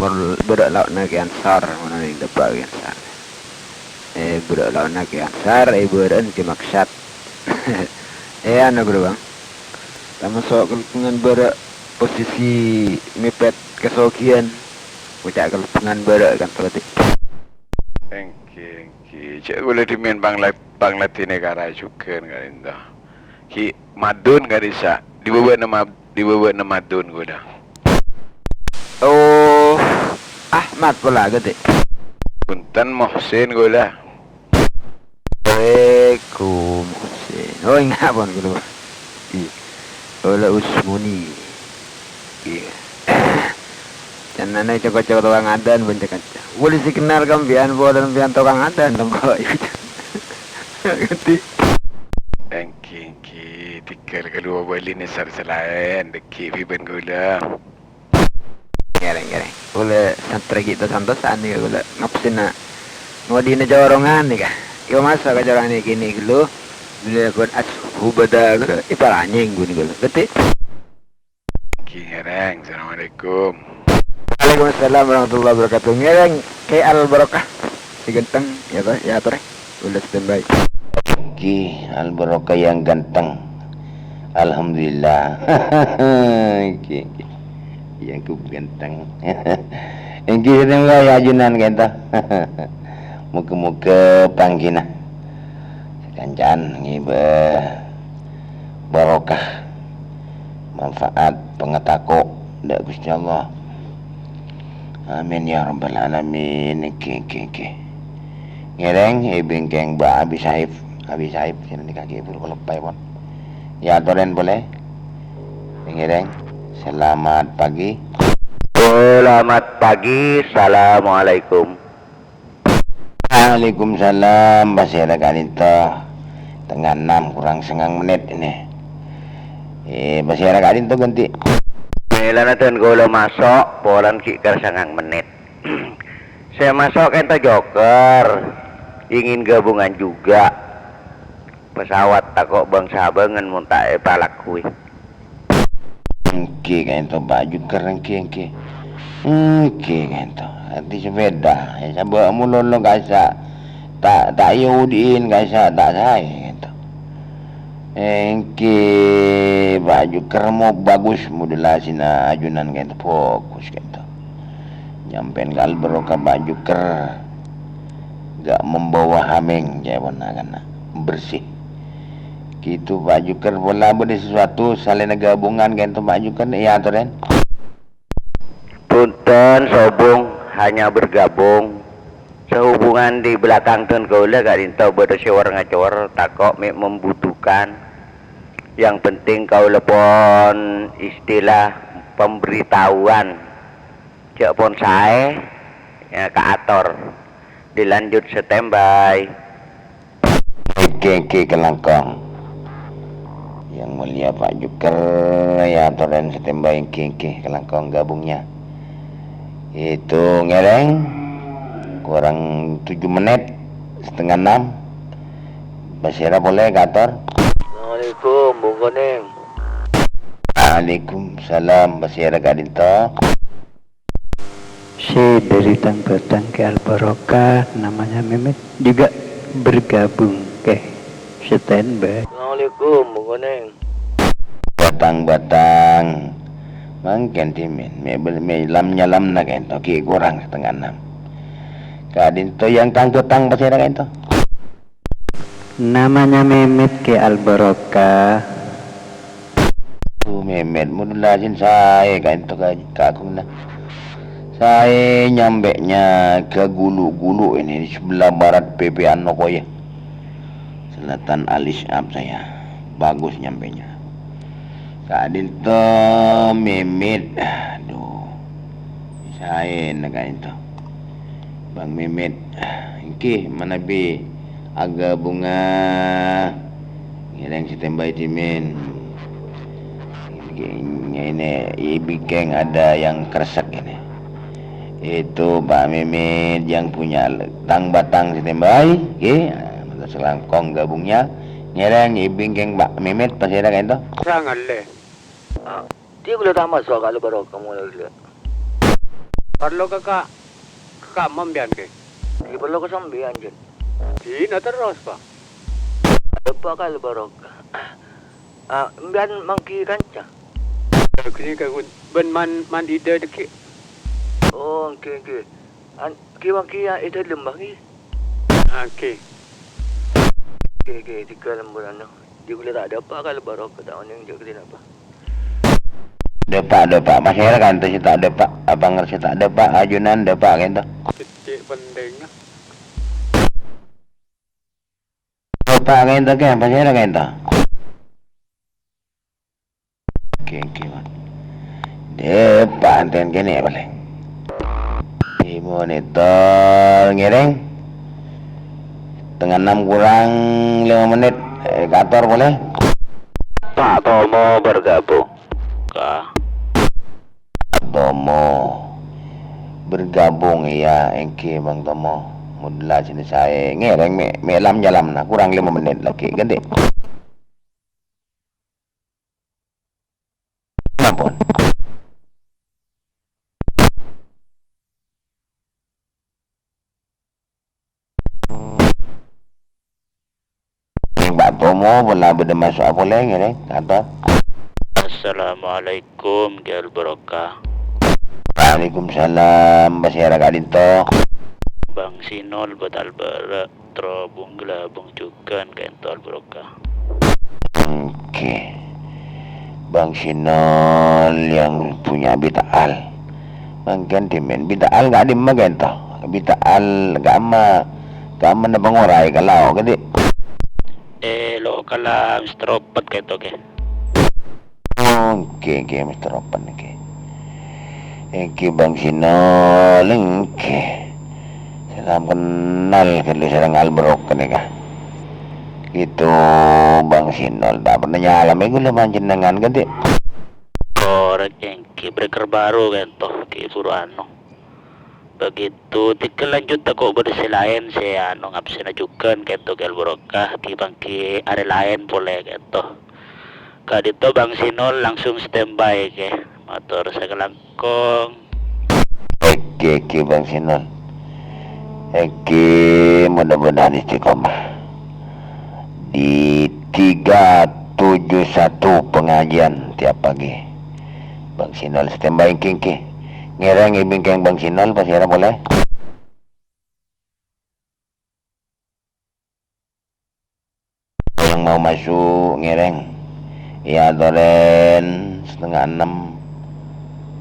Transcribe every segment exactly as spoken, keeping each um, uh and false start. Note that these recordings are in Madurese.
Mon bârâ' lao'na Kè Ansar, mon orèng Dâpa' Kè Ansar. Eh, bârâ' lao'na Kè Ansar, eh, bârâ'ân Kè Maksad. Eh, anu, ghâllu, Bang. Tamaso' kalabângan bârâ' posisi mèpèt kasoghiyân. Ngoca' kalabângan bârâ' kan, berarti. Èngghi, èngghi. Jhâ' kaulâ dhimèn pangla-, pangladhinè kara jhughân ka'dinto. Ghi' Madun ka'dissa'. Dibâbâna ma-, dibâbâna Madun kaulâ. Oh, Ahmad pola ghântè. Bhunten, Muhsin kaulâ. Assalamualaikum, Muhsin. Oh, enggak, pon, kaulâ. Iyâ. Kaulâ Usmuni. Iyâ. Can ana cocok-cocok tokang adan, bân cè' kanca. Polisi kenal ka empèyan, polana empèyan tokang adan, tongko. Ngerti? Èngghi, èngghi. Tèghâl kalowar bâli nèsar sè laèn, dâgghi' bhibân kaulâ. Ngèrèng, ngèrèng. Kaulâ santrè ghi' to-santosan nèka kaulâ. Ngabsèna ngodina corongan nèka. Iyâ, maso' ka corongan nèka, nèka ghâllu. Bilâ kon ashubada ghâllu, èparanyèng ghun ghâllu. Ngerti? Èngghi ngèrèng, assalamualaikum. Waalaikumsalam warahmatullahi wabarakatuh. Ngèrèng, Kè Al Barokah. Sè ghânteng, iyâ, to, iyâ, atorè. Kaulâ standby. Èngghi, Al Barokah yang ganteng. Alhamdulillah. Èngghi, èngghi. Yang ganteng. Èngghi, standby, ajunan ka'dinto. Moghâ-moghâ pangghina sakanca'an ngibâ barokah, manfaat, pangatako dâ' Ghustè Allah. Amin ya rabbal alamin. Èngghi, èngghi, èngghi. Ngèrèng, è bingkèng Mbak Abi Saif. Abi Saif, sè nèka ghi' buru kaloppaè, pon. Iyâ, atorè polè. Ngèrèng, selamat pagi. Selamat pagi, assalamualaikum. Waalaikumsalam, pasèra ka'dinto? Tengnga ennem kurang sangang mennit ini. Eh, pasèra ka'dinto ghântè? Mèlana dân kaulâ maso', polana ghi' kèra sangang mennit. Sè maso' ka'dinto joker, ingin gabungan juga. Pesawat tako' bâng-sabângen mon ta' èpalakowè. Èngghi ka'dinto, Pak Juker, èngghi, èngghi. Èngghi ka'dinto. Andi sepèda, ya, sabâ' mololo ka'issa' ta', ta' èodi'in, ka'issa' ta' saè ka'dinto. Èngghi, Pak Juker, mo-, bagus modellasinnè ajunan ka'dinto, bagus ka'dinto. Nyampèyan ka Al Barokah, Pak Juker. Gak membawa hamèng, ca'èpon na'-kana'. Bersih. Gitu, Pak Juker, pola bâdâ sesuatu, salaènna gabungan ka'dinto, Pak Juker, nè, èyatorè. Punten, sobung, hanya bergabung. Sehubungan di belakang dân kaulâ ka'dinto bâdâ sè wèr-ngacowèr, tako' mè' membutuhkan. Yang penting kaulâ pon istilah pemberitahuan. Jhâ' pon saè, ya, kaator. Dilanjut standby. Èngghi, èngghi, kalangkong. Yang Mulia Pak Juker, ya, atorè standby, èngghi, èngghi, kalangkong gabungnya. Itu ngèrèng, kurang tujuh menit, setengah enam. Pasèra polè kaator? Assalamualaikum, Bung Konèng. Waalaikumsalam, pasèra ka'dinto? Sè dâri Tang Batang Kè Al Barokah, namanya Mehmet, juga bergabung. Oke, standby. Assalamualaikum, Bung Konèng. Batang-batang. Mangkèn dhimèn, mè', mè' lam-nyalamna ka'dinto, ghi' korang setengah enam. Ka'dinto yang Tang Batang pasèra ka'dinto? Namanya Mehmet Kè Al Barokah. Tuh, Mehmet, modellasinnè saè ka'dinto ka, ka aghungnga. Saè nyampèna ka gulu-gulu ini di sebelah barat P P Anokoya. Selatan Al Isyab saya. Bagus nyampèna. Ka'dinto Mehmet. Aduh. Saèna ka'dinto. Bang Mehmet. Èngghi, manabi aghâbungnga. Ngèrèng standby dhimèn. Ini, ini, ini bingkèng ada yang kresek ini. Itu Pak Mehmet yang punya le-, Tang Batang standby, ngghi. Nah, mator selangkong gabungnya. Ngèrèng bingkèng Pak Mehmet pasèra ka'dinto? Sangalle. Ah, dia gula tamat soal kalau baru kamu lagi lihat. Parlo ka, ka, ka kamma sampèyan, Kè? Ghi' parlo ka sampèyan, Jun. Dina terros, Pa'. Dâpa' ka Al Barokah. Ah, sampèyan mangghi kanca? Ghânèka, Gun. Bân man-, man Ida dhâggi'. Oh, èngghi, èngghi. An-, ghi mangghi ya, Ida lembah, ghi? Èngghi. Èngghi, èngghi, tiga lemburan, no. Jhâ' ghulâ ta' dâpa' ka Al Barokah, ta' onèng jhâ' ghâdhina apa. Dâpa', dâpa'. Pasèra ka'ènto sè ta' dâpa'? Apa ngarè sè ta' dâpa'? Ajunan dâpa' ka'ènto. Cè' pentingnga. Dâpa' ka'ènto, Kè, pasèra ka'ènto? Oke, oke, Pak. Dâpa' enten kènè' palèng. Di monitor ngèrèng. Setengah enam kurang lima menit. Eh, kator polè. Pak Tomo bergabung. Ka. Tomo bergabung, iyâ, èngghi, Bang Tomo. Modulasinya saè. Ngèrèng mè', mè' lam-nyalamna, kurang lima menit lagi. Ghântè. Ampon. Pak Tomo, pola bâdâ maso'a polè, ngèrèng, kator. Assalamualaikum, Kè Al Barokah. Waalaikumsalam, pasèra ka'dinto? Bang Sinol, Batal Bara', Trobung Gelabung jhughân ka'ènto Al Barokah. Oke. Bang Sinol yang punya Bita Al. Mangkèn dhimèn Bita Al ka'dimma ka'ènto? Bita Al ka'amma, ka'amma napa ngora'è ka lao', kènè'? Eh, lo' kala Mister Open ka'ènto, Kè. Oh, èngghi, èngghi, Mister Open èngghi. Èngghi Bang Sinol, èngghi. Salam kenal ghâllu sareng Al Barokah nèka. Itu Bang Sinol, ta' pernah nyalamè ghulâ panjhennengngan, ghântè. Korèk, èngghi, breaker baru ka'ènto, ghi' buru anu. Begitu, tèghâl lanjut tako' bâdâ sè laèn sè, anu, ngabsèna jhughân ka'ènto Kè Al Barokah, ghi' bângghi arè laèn polè ka'ènto. Ka'dinto Bang Sinol langsung standby, Kè. Mator sakalangkong. Oke, oke, Bang Sinol. Oke, mudah-mudahan istiqomah. Di tiga tujuh satu pengajian tiap pagi. Bang Sinol standby, èngghi, èngghi. Ngèrèng è bingkèng Bang Sinol, pasèra polè? Yang mau masuk ngèrèng. Iyâ, torèn setengah enam,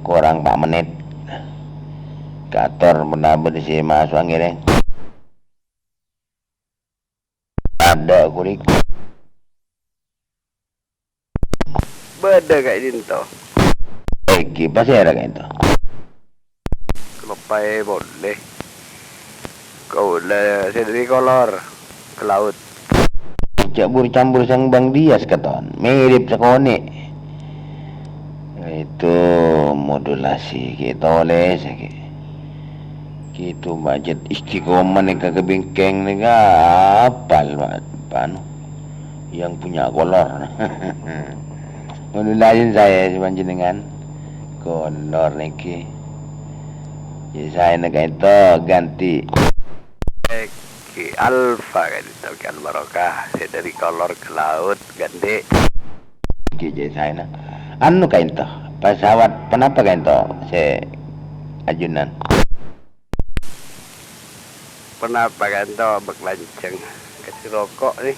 kurang empat menit. Kator, bân-bân sè maso'a ngèrèng. Ada kurik. Bâdâ ka'dinto. Èngghi, pasèra ka'dinto? Kaloppaè polè. Kaulâ sè dhâri kolor ka laut. Jhâ' bur-campur sareng Bang Dias katon. Mirip sakonè'. Itu modulasi ghi' tolès ghi'. Gitu, Pak, jhât istiqomah nèka ka bingkèng nèka apal, Pak, Pak, anu, yang punya kolor. Ngono laèn saè sè panjhennengngan. Kolor nèkè. Jhâ' saèna ka'dinto ghântè. Èngghi, Alfa ka'dinto, Kè Al Barokah, sè dhâri kolor ka laut, ghântè. Èngghi, jhâ' saèna. Anu ka'dinto, pesawat ponapa ka'dinto sè ajunan? Ponapa ka'dinto bâk lanjhâng? Kasih roko' nè.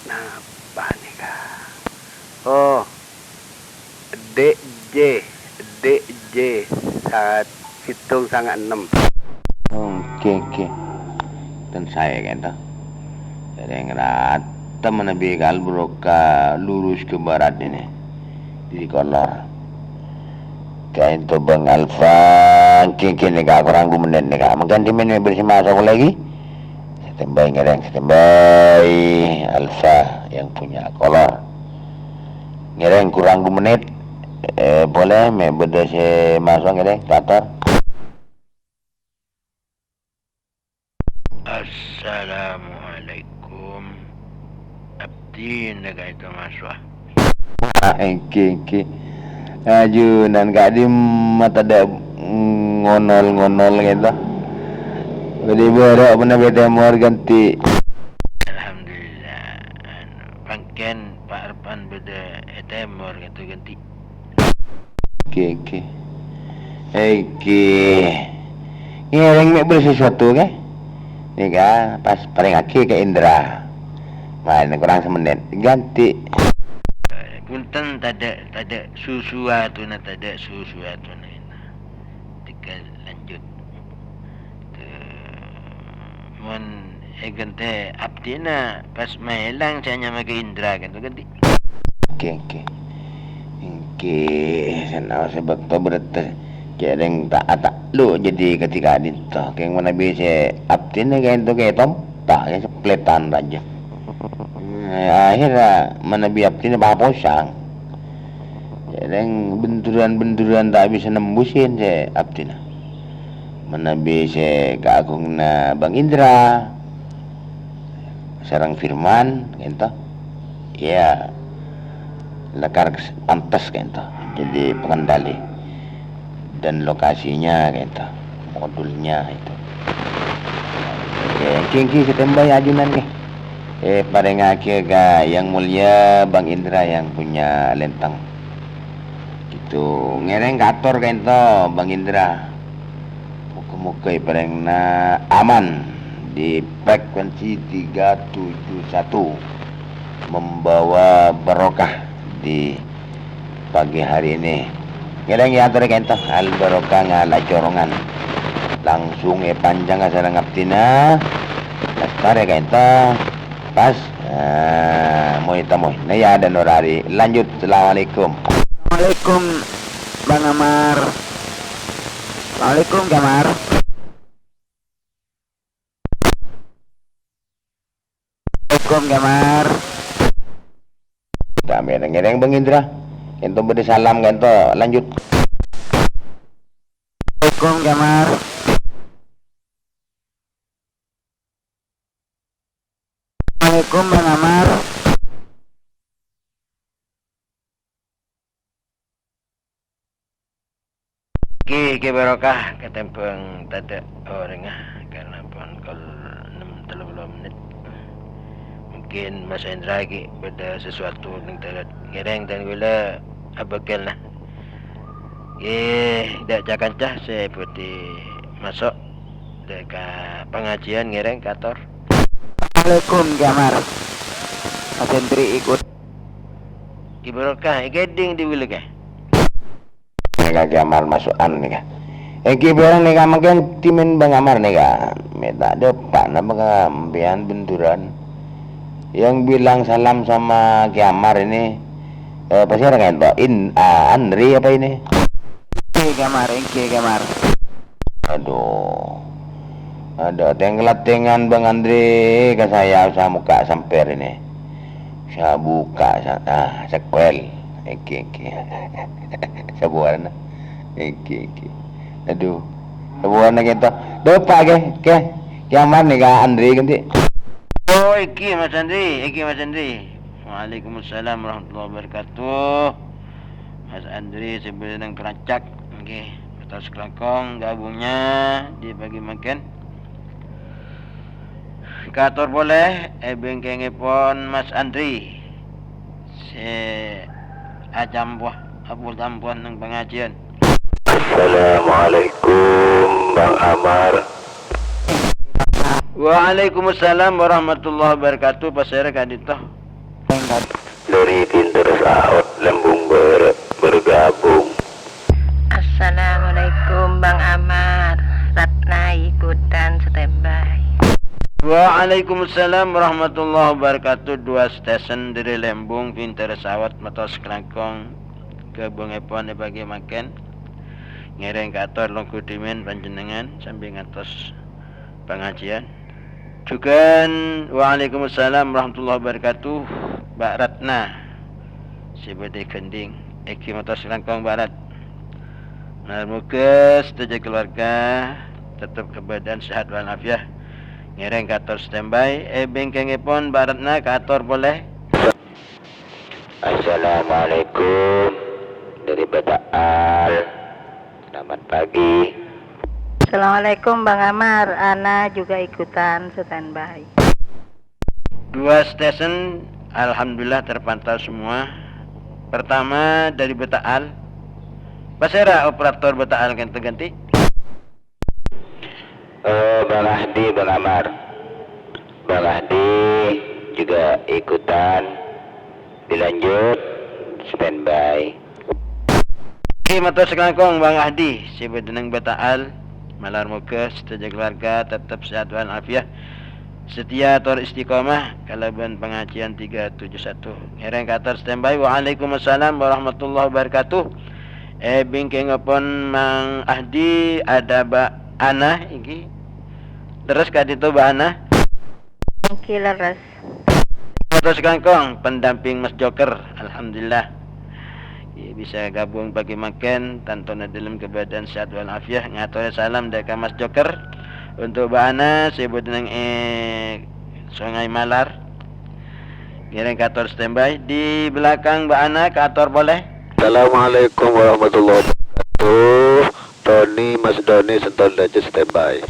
Napa nèka? Oh, D J, D J, sanga-, sèttong sanga ennem. Oke, oke. Ten saè ka'dinto. Èrèng rata manabi Kè Al Barokah lurus ke barat ini. Di kolor. Ka'dinto Bang Alfa, kèng-kèng nèka kurang du menit nèka. Mangkèn dhimèn mè' bâdâ sè maso' polè ghi. Standby ngèrèng, standby. Alfa yang punya kolor. Ngèrèng kurang du menit. Eh, polè mè' bâdâ sè maso' ngèrèng, kator. Assalamualaikum. Abdhina ka'dinto maso'a. Ah, èngghi, èngghi. Ajunan ka'dimma tadâ' Ngonol-ngonol gitu. Bâdâ è bârâ' ponapa è tèmor ghântè'. Alhamdulillah. Anu, mangkèn Pak Arpan bâdâ è tèmor gitu ghântè'. Oke, oke. Oke. Ngèrèng mè' bâdâ sesuatu, oke? Nèka pas parèngaghi ka Indra. Wah, ini kurang samennèt. Ghântè'. Bhunten, tadâ', tadâ' susuwatuna, tadâ' susuwatuna. Tegal lanjut. Tuh, mon è ghântè' abdhina pas maèlang sè anyama ka Indra kan, tuh, ghântè'. Oke, oke. Oke, sanaos sè bâkto berarti kèrèng ta' ataklu jadi ketika dinto. Kèng manabi sè abdhina kènto kè tompa, kè seplètan rajâ. Nah, akhirnya manabi abdhina paposang. Kèrèng benduran-benduran ta' bisa nembusin sè abdhina. Manabi sè kaagunganna Bang Indra sareng Firman, kènto. Iyâ, lakar pantes, kènto. Jadi pengendali. Dan lokasinya, kènto. Modulnya itu. Oke, èngghi, èngghi, standby ajunan, ngghi. Eh, parèngaghi ka Yang Mulia Bang Indra yang punya lenteng. Gitu. Ngèrèng kator kènto, Bang Indra. Moga-moga èparèngana aman di frekuensi tiga tujuh satu, membawa barokah di pagi hari ini. Ngèrèng èyatorè kènto, al barokah ngala' corongan. Langsung èpanjhâng sareng abdhina. Lastarè kènto. Pas. Ah, moy tamoy. Nah, ya, ada Nurari. Lanjut. Assalamualaikum. Assalamualaikum, Bang Amar. Assalamualaikum, Kè Amar. Assalamualaikum, Kè Amar. Kami ngèrèng Bang Indra. Kènto bâdâ salam, kènto lanjut. Assalamualaikum, Kè Amar. Assalamualaikum, Bang Amar. Kè, kè barokah katèmbhâng tadâ' orèngnga, karena pon kol ennem tello polo mennit. Mungkin Mas Hendra ghi' bâdâ sesuatu neng tadâ' ngèrèng dan kaulâ abâgâl, nah. Ghi, dâ' ca-kanca sè bhâdhi maso' dâ' ka pangajiân ngèrèng kator. Assalamualaikum, Kè Amar. Mas Hendri ikut. Kè barokah, èkèdhing di bilâ, Kè. Nèka Kè Amar maso'an nèka. Èngghi bhâreng nèka mangkèn dhimèn Bang Amar nèka. Mè' ta' dâpa' napa ka sampèyan benduran. Yang bilang salam sama Kè Amar ini, eh, pasèra kènto? In, ah, Andri apa ini? Èngghi, Kè Amar, èngghi, Kè Amar. Aduh. Aduh, tèng-latèngan Bang Andri ka saya usah mokka' sampèr ini. Saya buka sa-, ah, sekwel. Èngghi, èngghi. Sabuwarna. Èngghi, èngghi. Aduh. Sabuwarna kènto. Dâpa', Kè. Kè. Kè Amar nèka Andri ghântè'. Oh, èngghi, Mas Andri. Èngghi, Mas Andri. Waalaikumsalam warahmatullahi wabarakatuh. Mas Andri sè bâdâ neng Kerancak, ngghi, mator sakalangkong gabungnya di pagi mangkèn. Kator polè è bengkèngèpon Mas Andri sè acampoh, abu-tampoh neng pangajiân. Assalamualaikum, Bang Amar. Waalaikumsalam warahmatullahi wabarakatuh. Pasèra ka'dinto? Dari Pinter Saot, Lembung Ber-, bergabung. Assalamualaikum, Bang Amar. Ratna ikutan standby. Waalaikumsalam warahmatullahi wabarakatuh. Dua station dari Lembung, Pinter Saot, mator sakalangkong gabungèpon è pagi mangkèn. Ngèrèng kator longghu dhimèn panjhennengngan sambi ngantos pangajiân. Jhughân, waalaikumsalam warahmatullahi wabarakatuh, Mbak Ratna. Sè bâdâ è Gending, èngghi mator sakalangkong, Mbak Rat. Nah, moghâ sadhâjâ keluarga tetep kebadaan sehat walafiat. Ngèrèng kator standby, è bengkèngèpon Mbak Ratna kator polè. Assalamualaikum dari Bataal. Selamat pagi. Assalamualaikum, Bang Amar. Ana juga ikutan standby. Dua station, alhamdulillah terpantau semua. Pertama dari Betaal. Pasèra operator Betaal kento ganti? Eh, Bang Ahdi, Bang Amar. Bang Ahdi juga ikutan. Dilanjut, standby. Oke, mator sakalangkong Bang Ahdi, sè bâdâ neng Betaal. Malar moghâ sadhâjâ keluarga tetep sehat wal afiat. Setia tor istiqomah kalabân pangajiyân tiga tujuh satu. Ngèrèng kator standby. Waalaikumsalam warahmatullahi wabarakatuh. Eh, bingkèngngèpon Mang Ahdi ada Ba Ana iki. Terros ka'dinto Ba Ana. Ngghi lerres. Mator sakalangkong, pendamping Mas Joker, alhamdulillah. Iyâ, bisa gabung pagi mangkèn, tantona dâlem keadaan sehat wal afiat. Ngatorè salam dâ' ka Mas Joker. Untuk Ba Ana, sè bâdâ neng è Sungai Malar. Ngèrèng kator standby. Di belakang Ba Ana, kator polè. Assalamualaikum warahmatullahi wabarakatuh. Doni, Mas Doni, Sentol Dâjâ standby.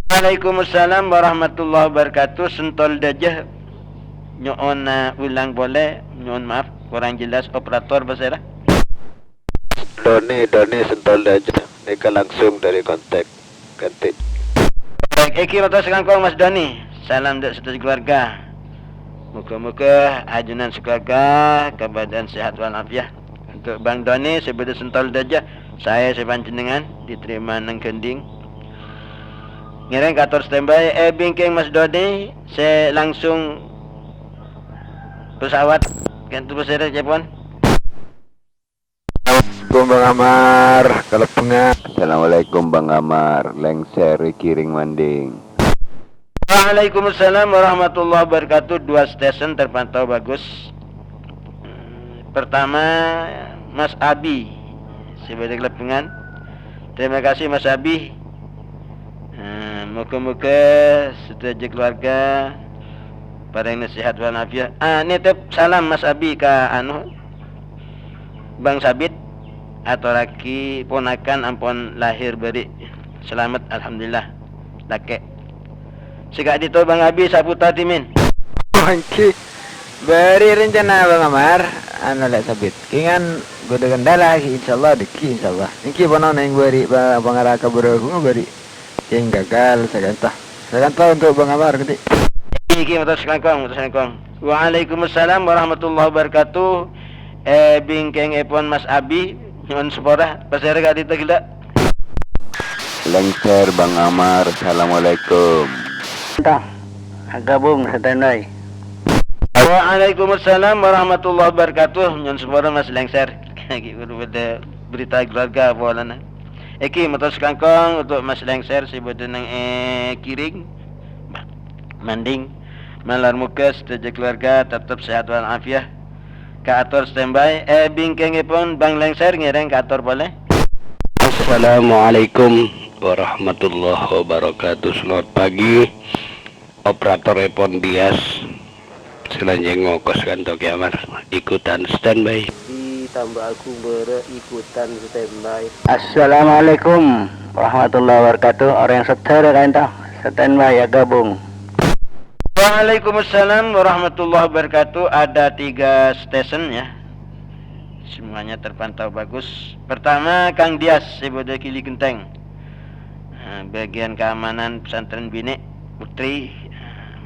Waalaikumsalam warahmatullahi wabarakatuh. Sentol Dâjâ. Nyo'on, eh, ulang polè. Nyo'on maaf, kurang jelas. Operator pasèra? Doni, Doni, Sentol Dâjâ. Nèka langsung dari kontak. Ganti. Baik, èngghi mator sakalangkong Mas Doni. Salam dâ' sadhâjâ keluarga. Moghâ-moghâ ajunan sakeluarga kabâdâ'ân sehat wal afiat. Untuk Bang Doni sè bâdâ Sentol Dâjâ, saè sè panjhennengngan diterima neng ghândhing. Ngèrèng kator standby, eh, bingkèng Mas Doni sè langsung pesawat. Ka'dinto pasèra ca'èpon? Assalamualaikum Bang Amar, kalabângan. Assalamualaikum Bang Amar, lèngsèr èghiring manding. Waalaikumsalam warahmatullahi wabarakatuh. Dua station terpantau bagus. Pertama, Mas Abi. Sè bâdâ kalabângan. Terima kasih, Mas Abi. Eh, moghâ-moghâ sadhâjâ keluarga parèngana sehat wal afiat. Ah, nitip salam, Mas Abi, ka, anu, Bang Sabit, atorraghi ponakan ampon lahir bâri' salamet, alhamdulillah. Lakè'. Sè ka'dinto Bang Abi saputa dhimèn. Èngghi. Bâri' rencana Bang Amar, anu lè' Sabit. Kèngèng bâdâ kendala, insyaallah dhâggi', insyaallah. Èngghi pono neng bâri' pa-, pangara ka bârâ ghun bâri'. Kèng gagal saka'dinto. Saka'dinto untuk Bang Amar, ganti. Èngghi, mator sakalangkong, mator sakalangkong. Waalaikumsalam warahmatullahi wabarakatuh. Eh, bingkèngngèpon Mas Abi, nyo'on sapora, pasèra ka'dinto ghellâ'. Lèngsèr Bang Amar, assalamualaikum. Tah, gabung standby. Waalaikumsalam warahmatullahi wabarakatuh. Nyo'on sapora Mas Lèngsèr. Ghi' buru bâdâ berita keluarga polana. Èngghi mator sakalangkong untuk Mas Lèngsèr sè bâdâ neng è Kiring. Manding. Malar moghâ sadhâjâ keluarga tetep sehat wal afiat. Kaator standby, eh, bingkèngngèpon Bang Lèngsèr ngèrèng kaator polè. Assalamualaikum warahmatullahi wabarakatuh. Selamat pagi. Operatorèpon Dias. Sè lanjhâng ngokos kanto Ki Amar. Ikutan standby. Di Tambak Agung bârâ' ikutan standby. Assalamualaikum warahmatullahi wabarakatuh. Orèng Sèdhârâ ka'dinto standby ya gabung. Waalaikumsalam warahmatullahi wabarakatuh. Ada tiga station ya. Semuanya terpantau bagus. Pertama, Kang Dias, sè bâdâ è Gili Genteng. Nah, bagian keamanan pesantren binè' putri.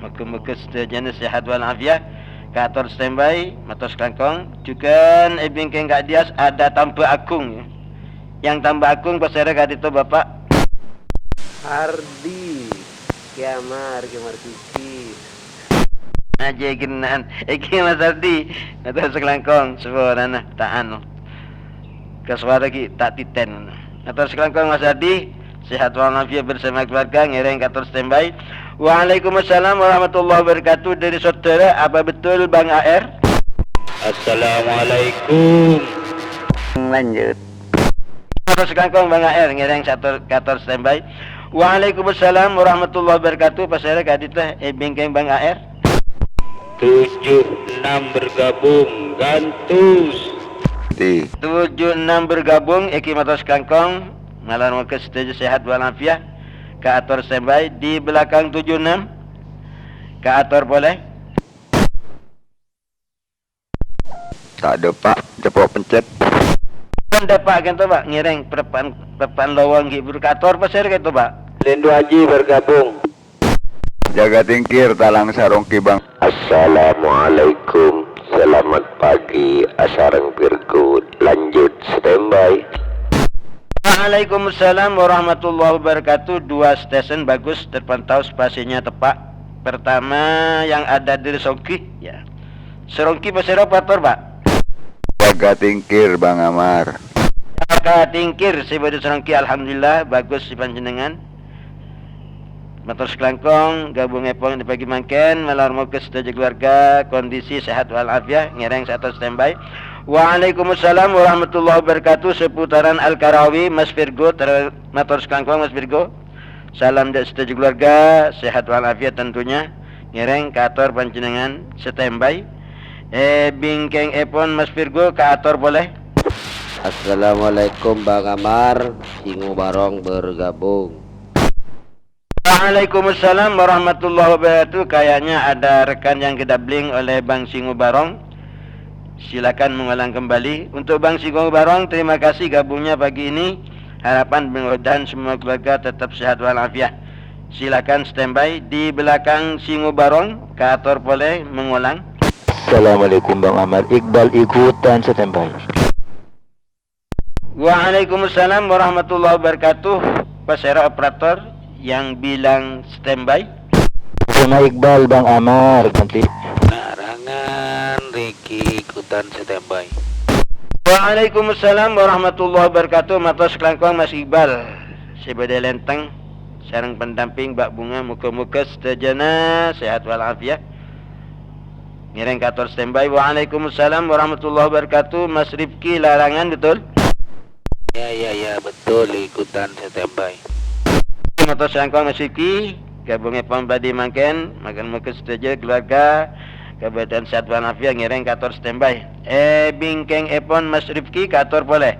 Moghâ-moghâ sadhâjâna sehat wal afiat. Kaator standby, mator sakalangkong. Jhughân è bingkèng Kang Dias ada Tambak Agung ya. Yang Tambak Agung pasèra ka'dinto, Bapak? Ardi, Ki Amar, Ki Amar Kiki. Ajâ gennan. Èngghi Mas Ardi. Mator sakalangkong, saporana, ta' anu. Ka sowara ghi' ta' titèn. Mator sakalangkong Mas Ardi. Sehat walafiat bersama keluarga, ngèrèng kaator standby. Waalaikumsalam warahmatullahi wabarakatuh. Dari saudara, apa betul Bang A R? Assalamualaikum. Lanjut. Terros kalangkong Bang A R, ngèrèng kaator, kaator standby. Waalaikumsalam warahmatullahi wabarakatuh. Pasèra ka'dinto è bingkèng Bang A R? Tujuh enam bergabung, gantos. Di. Tujuh enam bergabung, èngghi mator kalangkong. Malar moghâ sadhâjâ sehat wal afiat. Kaator standby di belakang tujuh enam. Kaator polè. Ta' dâpa', ceppo' pencet. Pon dâpa' kento, Pak. Ngèrèng pereppa'an, pereppa'an lowong ghi' buru kaator pasèra kento, Pak. Lendo Haji bergabung. Jaga tingkir, talang sarongki, Bang. Assalamualaikum. Selamat pagi, asareng Virgo. Lanjut standby. Waalaikumsalam warahmatullahi wabarakatuh. Dua stesen bagus terpantau, spasinya tepat. Pertama yang ada di Seronggi, ya. Seronggi pasèra operator, Pak? Jaga tingkir, Bang Amar. Jaga tingkir, sè bâdâ Seronggi, alhamdulillah, bagus sè panjhennengngan. Mator sakalangkong, ghâbung èpon di pagi mangkèn, malar moghâ sadhâjâ keluarga kondisi sehat wal afiat, ngèrèng saatos standby. Waalaikumsalam warahmatullahi wabarakatuh, seputaran Al-Karawi, Mas Virgo, ter-, mator sakalangkong, Mas Virgo. Salam dâ' sadhâjâ keluarga, sehat wal afiat tentunya. Ngèrèng kaator panjhennengngan standby. È bingkèng èpon Mas Virgo kaator polè. Assalamualaikum Bang Amar, Singo Barong bergabung. Waalaikumsalam warahmatullahi wabarakatuh. Kayaknya ada rekan yang kedabling oleh Bang Singo Barong. Silakan mengulang kembali. Untuk Bang Singo Barong, terima kasih gabungnya pagi ini. Harapan mudah-mudahan semua keluarga tetap sehat walafiat. Silakan standby di belakang Singo Barong, kaator polè mengulang. Assalamualaikum Bang Amar, Iqbal ikutan standby. Waalaikumsalam warahmatullahi wabarakatuh. Pasèra operator yang bilang standby? Sama Iqbal, Bang Amar, ganti. Larangan, Riki ikutan standby. Waalaikumsalam warahmatullahi wabarakatuh. Mator sakalangkong Mas Iqbal. Sè bâdâ Lenteng sareng pendamping Mbak Bunga, moghâ-moghâ sadhâjâna sehat walafiat. Ngèrèng kaator standby. Waalaikumsalam warahmatullahi wabarakatuh. Mas Rifki Larangan, betul? Ya, ya, ya, betul, ikutan standby. Mator sakalangkong Mas Rifki, ghâbung èpon pagi mangkèn, moghâ-moghâ sadhâjâ keluarga kabâdâ'ân sehat walafiat, ngèrèng kaator standby. È bingkèng èpon Mas Rifki kaator polè.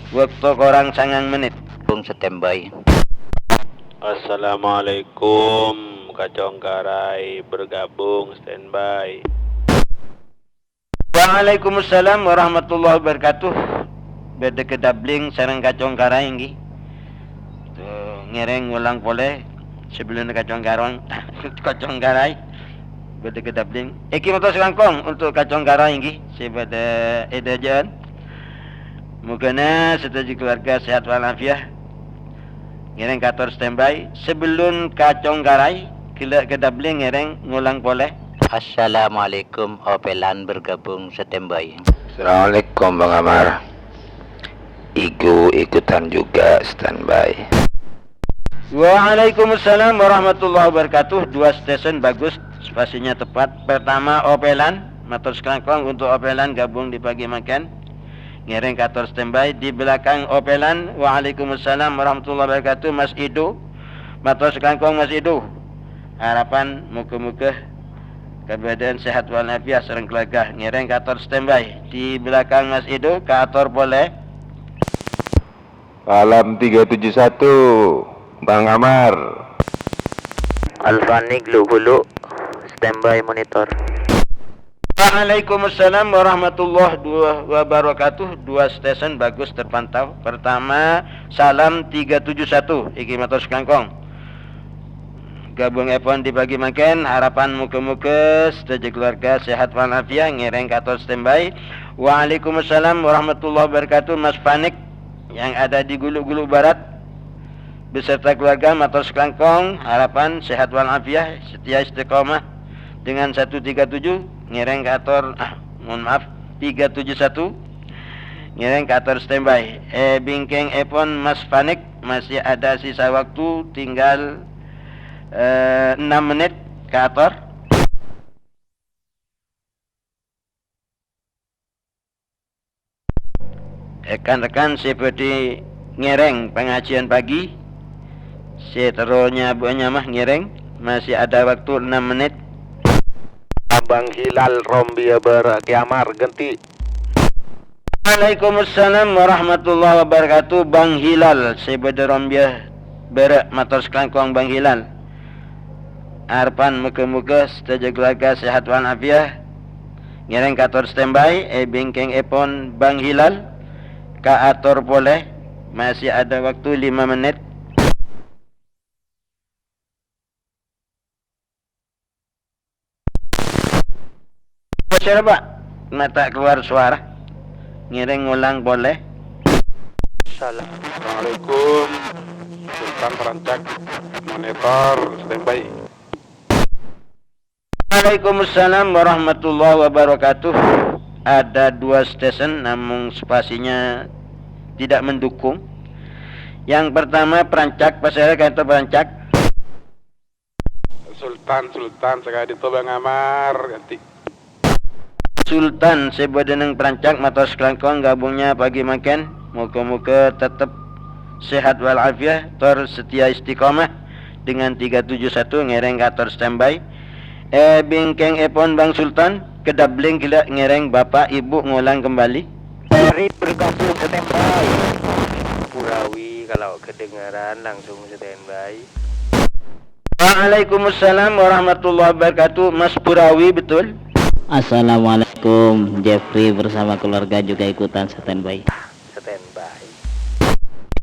Bâkto korang sangang menit. Bung standby. Assalamualaikum, Kacong Karai bergabung, standby. Waalaikumsalam warahmatullahi wabarakatuh. Bâdâ kadabling sareng Kacong Karai, èngghi. Tuh, ngèrèng ngulang polè sebelum Kacong Karong, Kacong Karai. Bâdâ kadabling. Èngghi mator sakalangkong untuk Kacong Karai, èngghi. Sè bâdâ è dhâjâ'ân. Moghâna sadhâjâ keluarga sehat walafiat. Ngèrèng kaator standby. Sebelum Kacong Karai, ghellâ' kadabling ngèrèng ngulang polè. Assalamualaikum, Opelan bergabung standby. Assalamualaikum, Bang Amar. Igu ikutan juga standby. Waalaikumsalam warahmatullahi wabarakatuh. Dua stesen bagus, spasinya tepat. Pertama, Opelan. Mator sakalangkong untuk Opelan gabung di pagi mangkèn. Ngèrèng kaator standby di belakang Opelan. Waalaikumsalam warahmatullahi wabarakatuh, Mas Ido. Mator sakalangkong, Mas Ido. Harapan moghâ-moghâ kabâdâ'ân sehat walafiat sareng keluarga. Ngèrèng kaator standby di belakang Mas Ido, kaator polè. Salam tiga tujuh satu, Bang Amar. Alfani Glubulu, standby monitor. Waalaikumsalam warahmatullahi dua-, wabarakatuh. Dua stesen bagus terpantau. Pertama, Salam tiga tujuh satu. Èngghi mator sakalangkong. Gabung èpon di pagi mangkèn, harapan moghâ-moghâ sadhâjâ keluarga sehat walafiat, ngèrèng kaator standby. Waalaikumsalam warahmatullahi wabarakatuh, Mas Panik yang ada di Guluk-Guluk Barat beserta keluarga, mator sakalangkong, harapan sehat walafiat, setia istiqomah dengan satu tiga tujuh, ngèrèng kaator, ah, mohon maaf, tiga tujuh satu, ngèrèng kaator standby. È bingkèng èpon Mas Panik, masih ada sisa waktu tinggal, eh, enam menit kaator. Rekan-rekan sè bhâdhi ngèrèng pangajiân pagi, sè terro nyabâ' nyama ngèrèng, masih ada waktu enam menit. Abang Hilal Rombia Bara Kiamar, genti. Waalaikumsalam warahmatullahi wabarakatuh. Bang Hilal, sè bâdâ Rombia Bârâ', mator sakalangkong Bang Hilal. Arebbhân moghâ-moghâ sadhâjâ keluarga sehat wal afiat. Ngèrèng kaator standby è bingkèngèpon Bang Hilal. Kaator polè, masih ada waktu lima menit. Suara, Pak. Ma' ta' keluar suara. Ngèrèng ngolang polè. Assalamualaikum. Sultan Perancak, monitor, standby. Waalaikumsalam warahmatullahi wabarakatuh. Ada dua station, namun spasinya tidak mendukung. Yang pertama Perancak, pasèra ka'dinto Perancak. Sultan, Sultan, saka'dinto Bang Amar, ganti. Sultan, sè bâdâ neng Perancak, mator sakalangkong gabungnya pagi mangkèn. Moghâ-moghâ tetep sehat wal afiat, tor setia istiqomah dengan tiga tujuh satu ngèrèng kaator standby. È bingkèngèpon Bang Sultan, kadâbling ghellâ' ngèrèng Bapak Ibu ngolang kembali. Mari bergabung standby. Purawi kalau kedengaran langsung standby. Waalaikumsalam warahmatullahi wabarakatuh. Mas Burawi, betul? Assalamualaikum. Jeffrey bersama keluarga juga ikutan standby. Standby.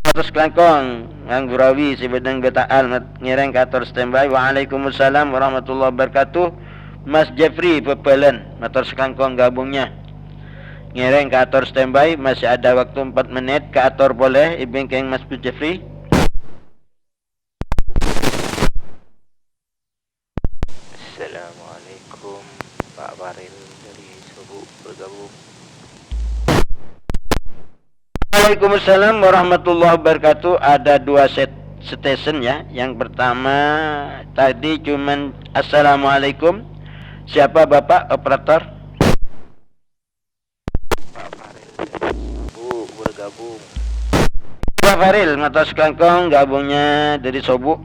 Mator sakalangkong, Bang Burawi, sè bâdâ neng Beta Almat, ngèrèng kaator standby. Waalaikumsalam warahmatullahi wabarakatuh. Mas Jeffrey, Bâbâlân, mator sakalangkong gabungnya. Ngèrèng kaator standby, masih ada waktu empat menit, kaator polè, è bingkèng Mas Jeffrey. Assalamualaikum, Pak Faril dari Sobu bergabung. Waalaikumsalam warahmatullahi wabarakatuh. Ada dua set station ya. Yang pertama tadi cuman assalamualaikum. Siapa Bapak operator? Pak Faril dari Sobu bergabung. Pak Faril, mator sakalangkong gabungnya dari Sobu.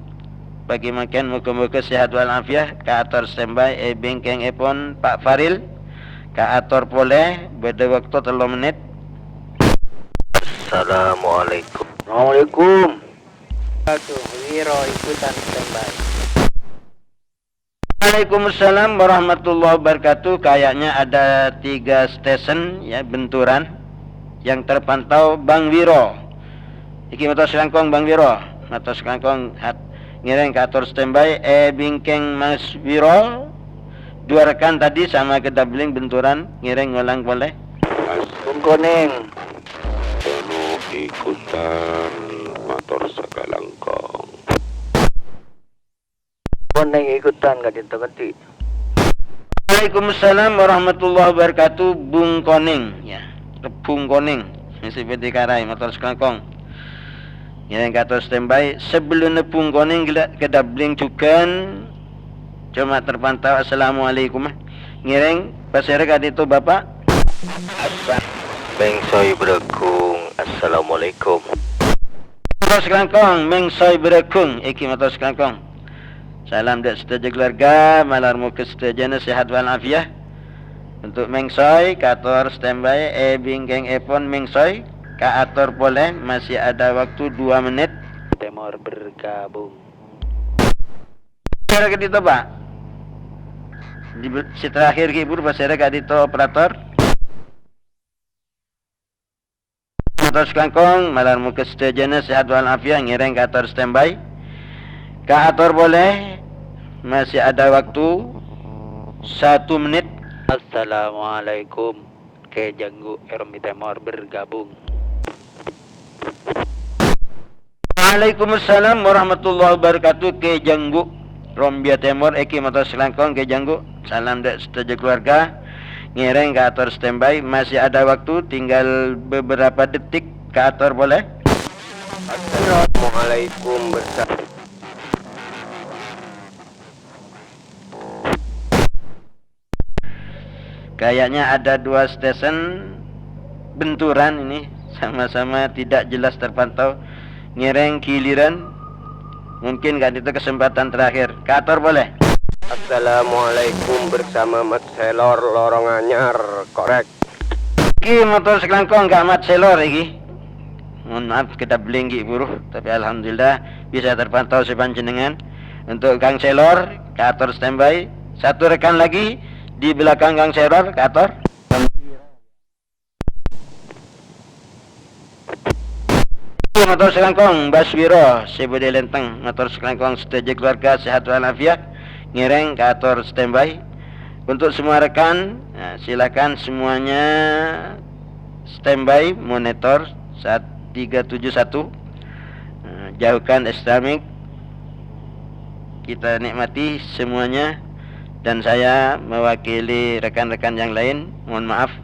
Pagi mangkèn moghâ-moghâ sehat wal afiat. Kaator standby è bingkèngèpon Pak Faril. Kaator polè, bâdâ waktu tello menit. Assalamualaikum. Assalamualaikum. Satu, Wiro ikutan standby. Waalaikumsalam warahmatullahi wabarakatuh. Kayaknya ada tiga station, ya, benturan yang terpantau, Bang Wiro. Iki mator sakalangkong, Bang Wiro. Mator sakalangkong hat-, ngèrèng kaator standby. È bingkèng Mas Wiro, dua rekan tadi sama kadâbling benturan, ngèrèng ngolang polè. Bung Konèng. Ono ikutan mator sakalangkong. Konèng ikutan ka'dinto, ganti. Waalaikumsalam warahmatullahi wabarakatuh, Bung Konèng, ya. Bung Konèng, sè bâdâ è Karai, mator sakalangkong. Ngèrèng kaator standby, sabellunna Bung Konèng ghellâ' kadâbling jhughân, coma terpantau, assalamualaikum. Ngèrèng, pasèra ka'dinto, Bapak? Asa-, Mèng Soy Bârâghung, assalamualaikum. Mator sakalangkong, Mèng Soy Bârâghung, èngghi mator sakalangkong. Salam dâ' sadhâjâ keluarga, malar moghâ sadhâjâna sehat wal afiat. Untuk Mèng Soy, kaator standby è bingkèngèpon Mèng Soy, kaator polè, masih ada waktu dua menit. Tèmor bergabung. Pasèra ka'dinto, Pak? Di, sè terakhir, ghi, buru, pasèra ka'dinto, operator? Mator sakalangkong, malar moghâ sadhâjâna sehat wal afiat, ngèrèng kaator standby. Kaator polè, masih ada waktu satu menit. Assalamualaikum, Kè Janggu Rombia Tèmor bergabung. Waalaikumsalam warahmatullahi wabarakatuh, Kè Janggu. Rombia Tèmor, èngghi mator sakalangkong, Kè Janggu. Salam dâ' sadhâjâ keluarga. Ngèrèng kaator standby, masih ada waktu, tinggal beberapa detik, kaator polè. Assalamualaikum, bersa- Kayaknya ada dua station benturan ini, sama-sama tidak jelas terpantau. Ngèrèng giliran, mungkin ka'dinto kesempatan terakhir. Kaator polè. Assalamualaikum, bersama Mat Selor, Lorong Anyar, korek. Iki motor sakalangkong Kang Mat Selor iki. Mohon maaf, kita beli nggih buru, tapi alhamdulillah bisa terpantau si panjenengan. Untuk Kang Selor, kaator standby. Satu rekan lagi di belakang Kang Selor, kaator. Mator sakalangkong, Bas Wiro, sè bâdâ è Lenteng. Mator sakalangkong, sadhâjâ keluarga sehat walafiat. Ngèrèng kaator standby. Untuk semua rekan, nah, silakan semuanya standby monitor saat tiga tujuh satu. Nah, jauhkan eksternal mic. Kita nikmati semuanya. Dan saya mewakili rekan-rekan yang lain, mohon maaf.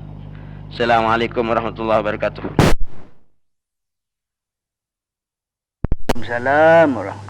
Assalamualaikum warahmatullahi wabarakatuh. Waalaikumsalam warahmatullahi.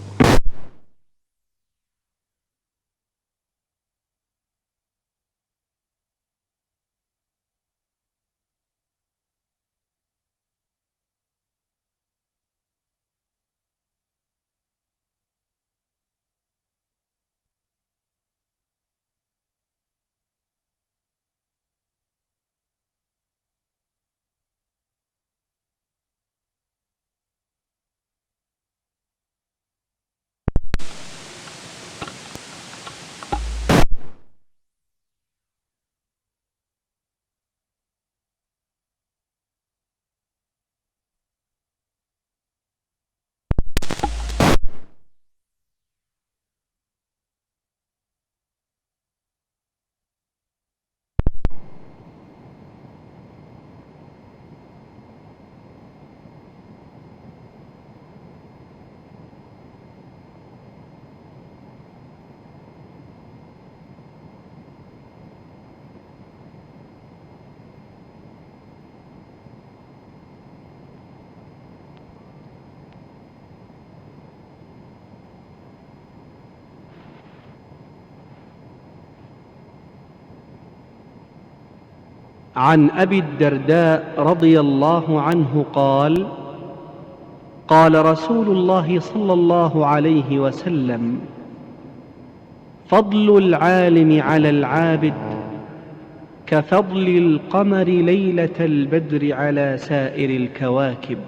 عن أبي الدرداء رضي الله عنه قال: قال رسول الله صلى الله عليه وسلم: فضل العالم على العابد كفضل القمر ليلة البدر على سائر الكواكب،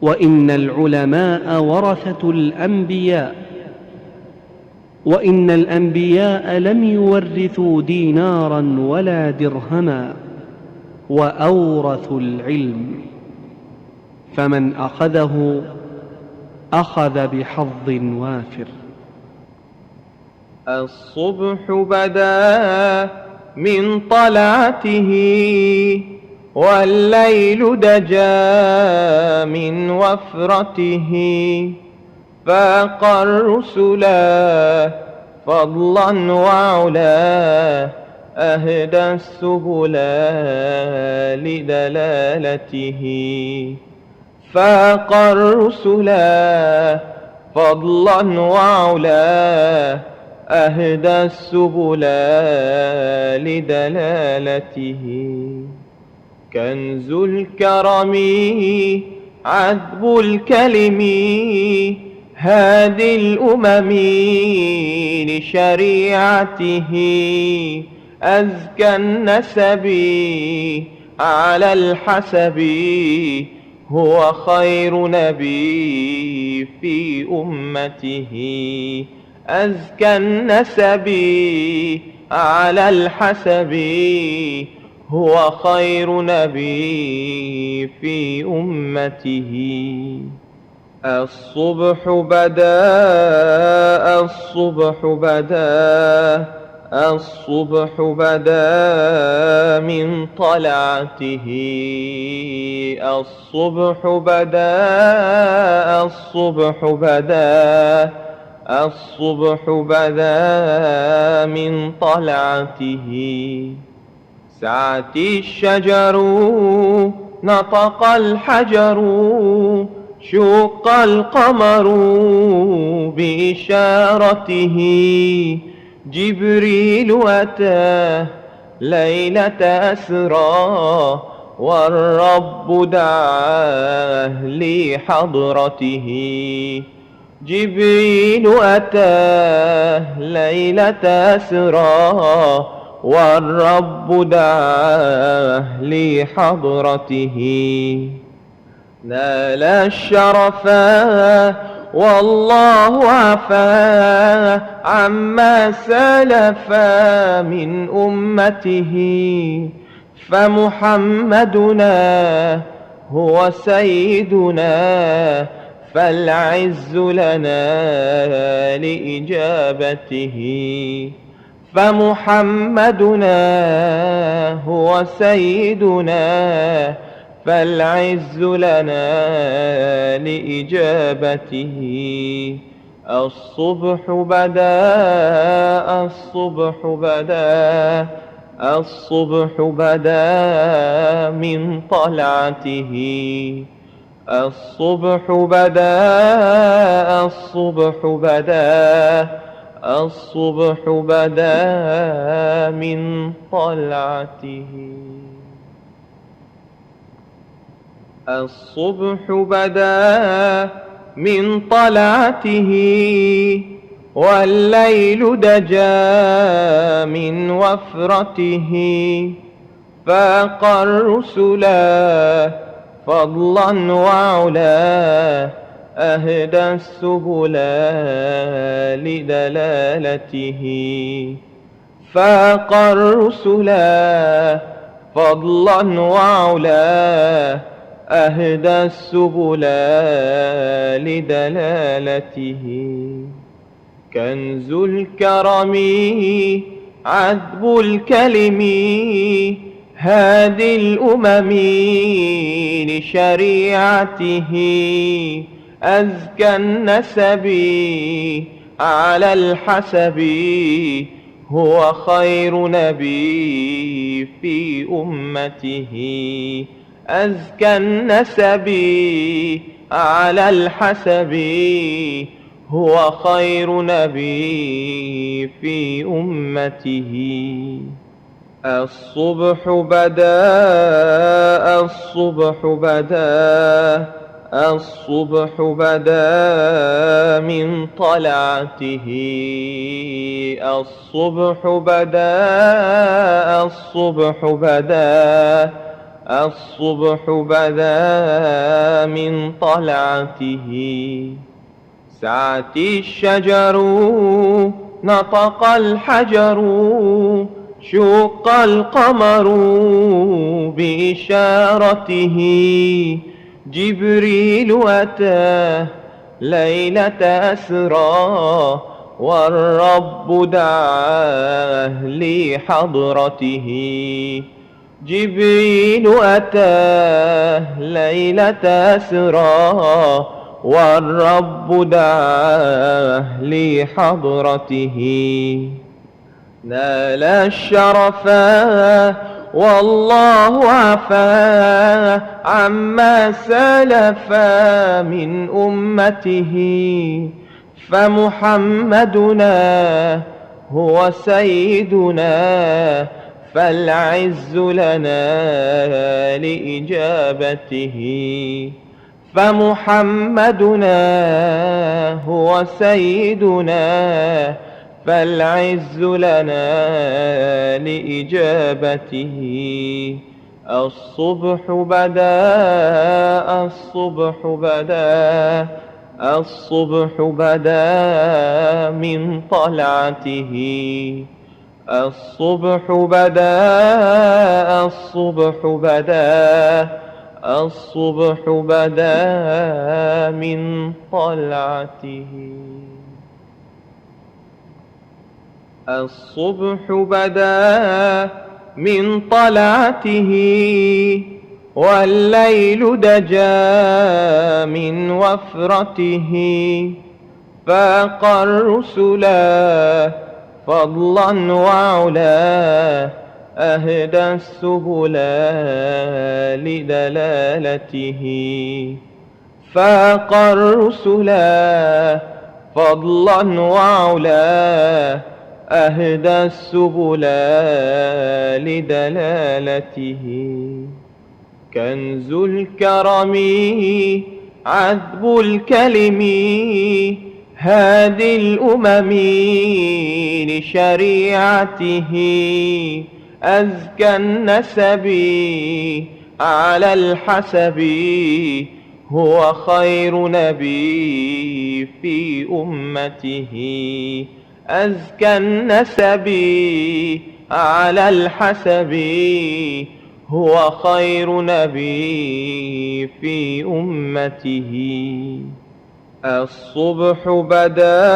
وإن العلماء ورثة الأنبياء، وإن الأنبياء لم يورثوا دينارا ولا درهما، وأورثوا العلم، فمن أخذه أخذ بحظ وافر. الصبح بدا من طلعته، والليل دجا من وفرته، فاق الرسلا فضلا وعلا، أهدى السبلا لدلالته. فاق الرسلا فضلا وعلا، أهدى السبلا لدلالته. كنز الكرم عذب الكلم، هادي الأمم لشريعته. أزكى النسب على الحسب، هو خير نبي في أمته. أزكى النسب على الحسب، هو خير نبي في أمته. الصبح بدا، الصبح بدا، الصبح بدا من طلعته. الصبح بدا، الصبح بدا، الصبح بدا من طلعته. سعت الشجر، نطق الحجر، شق القمر بإشارته. جبريل أتى ليلة أسرى، والرب دعاه لحضرته. جبريل أتى ليلة أسرى، والرب دعاه لحضرته. نال الشرفا والله عفا عما سلفا من أمته. فمحمدنا هو سيدنا فالعز لنا لإجابته. فمحمدنا هو سيدنا فالعز لنا لإجابته. الصبح بدا، الصبح بدا، الصبح بدا من طلعته. الصبح بدا، الصبح بدا، الصبح بدا من طلعته. الصبح بدا من طلعته، والليل دجا من وفرته. فاق الرسلا فضلا وعلا، أهدى السبلا لدلالته. فاق الرسلا فضلا وعلا، أهدى السبلا لدلالته. كنز الكرم عذب الكلم، هادي الأمم لشريعته. أزكى النسب على الحسب، هو خير نبي في أمته. أزكى النسب على الحسب، هو خير نبي في أمته. الصبح بدا، الصبح بدا، الصبح بدا من طلعته. الصبح بدا، الصبح بدا، الصبح بدا من طلعته. سعت الشجر، نطق الحجر، شق القمر بإشارته. جبريل أتى ليلة أسرى، والرب دعاه لحضرته. جبريل أتى ليلة أسرى، والرب دعاه لحضرته. نال الشرفا والله عفا عما سلفا من أمته. فمحمدنا هو سيدنا فالعز لنا لإجابته. فمحمدنا هو سيدنا فالعز لنا لإجابته. الصبح بدا، الصبح بدا، الصبح بدا من طلعته. الصبح بدا، الصبح بدا، الصبح بدا من طلعته. الصبح بدا من طلعته، والليل دجا من وفرته. فاق الرسلا فضلا وعلا، أهدى السبلا لدلالته. فاق الرسلا فضلا وعلا، أهدى السبلا لدلالته. كنز الكرم عذب الكلم، هادي الأمم لشريعته أزكى النسب على الحسب، هو خير نبي في أمته. أزكى النسب على الحسب، هو خير نبي في أمته. الصبح بدا،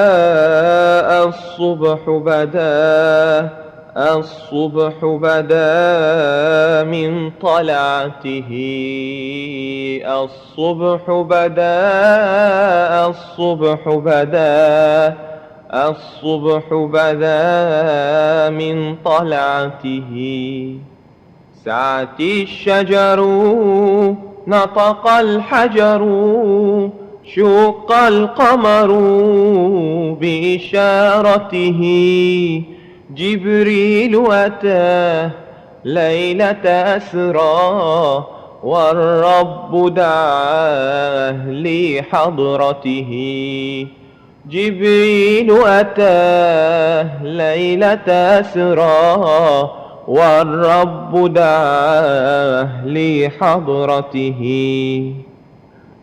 الصبح بدا، الصبح بدا من طلعته. الصبح بدا، الصبح بدا، الصبح بدا من طلعته. سعت الشجر، نطق الحجر، شق القمر بإشارته. جبريل أتى ليلة أسرى، والرب دعاه لحضرته. جبريل أتى ليلة أسرى، والرب دعاه لحضرته.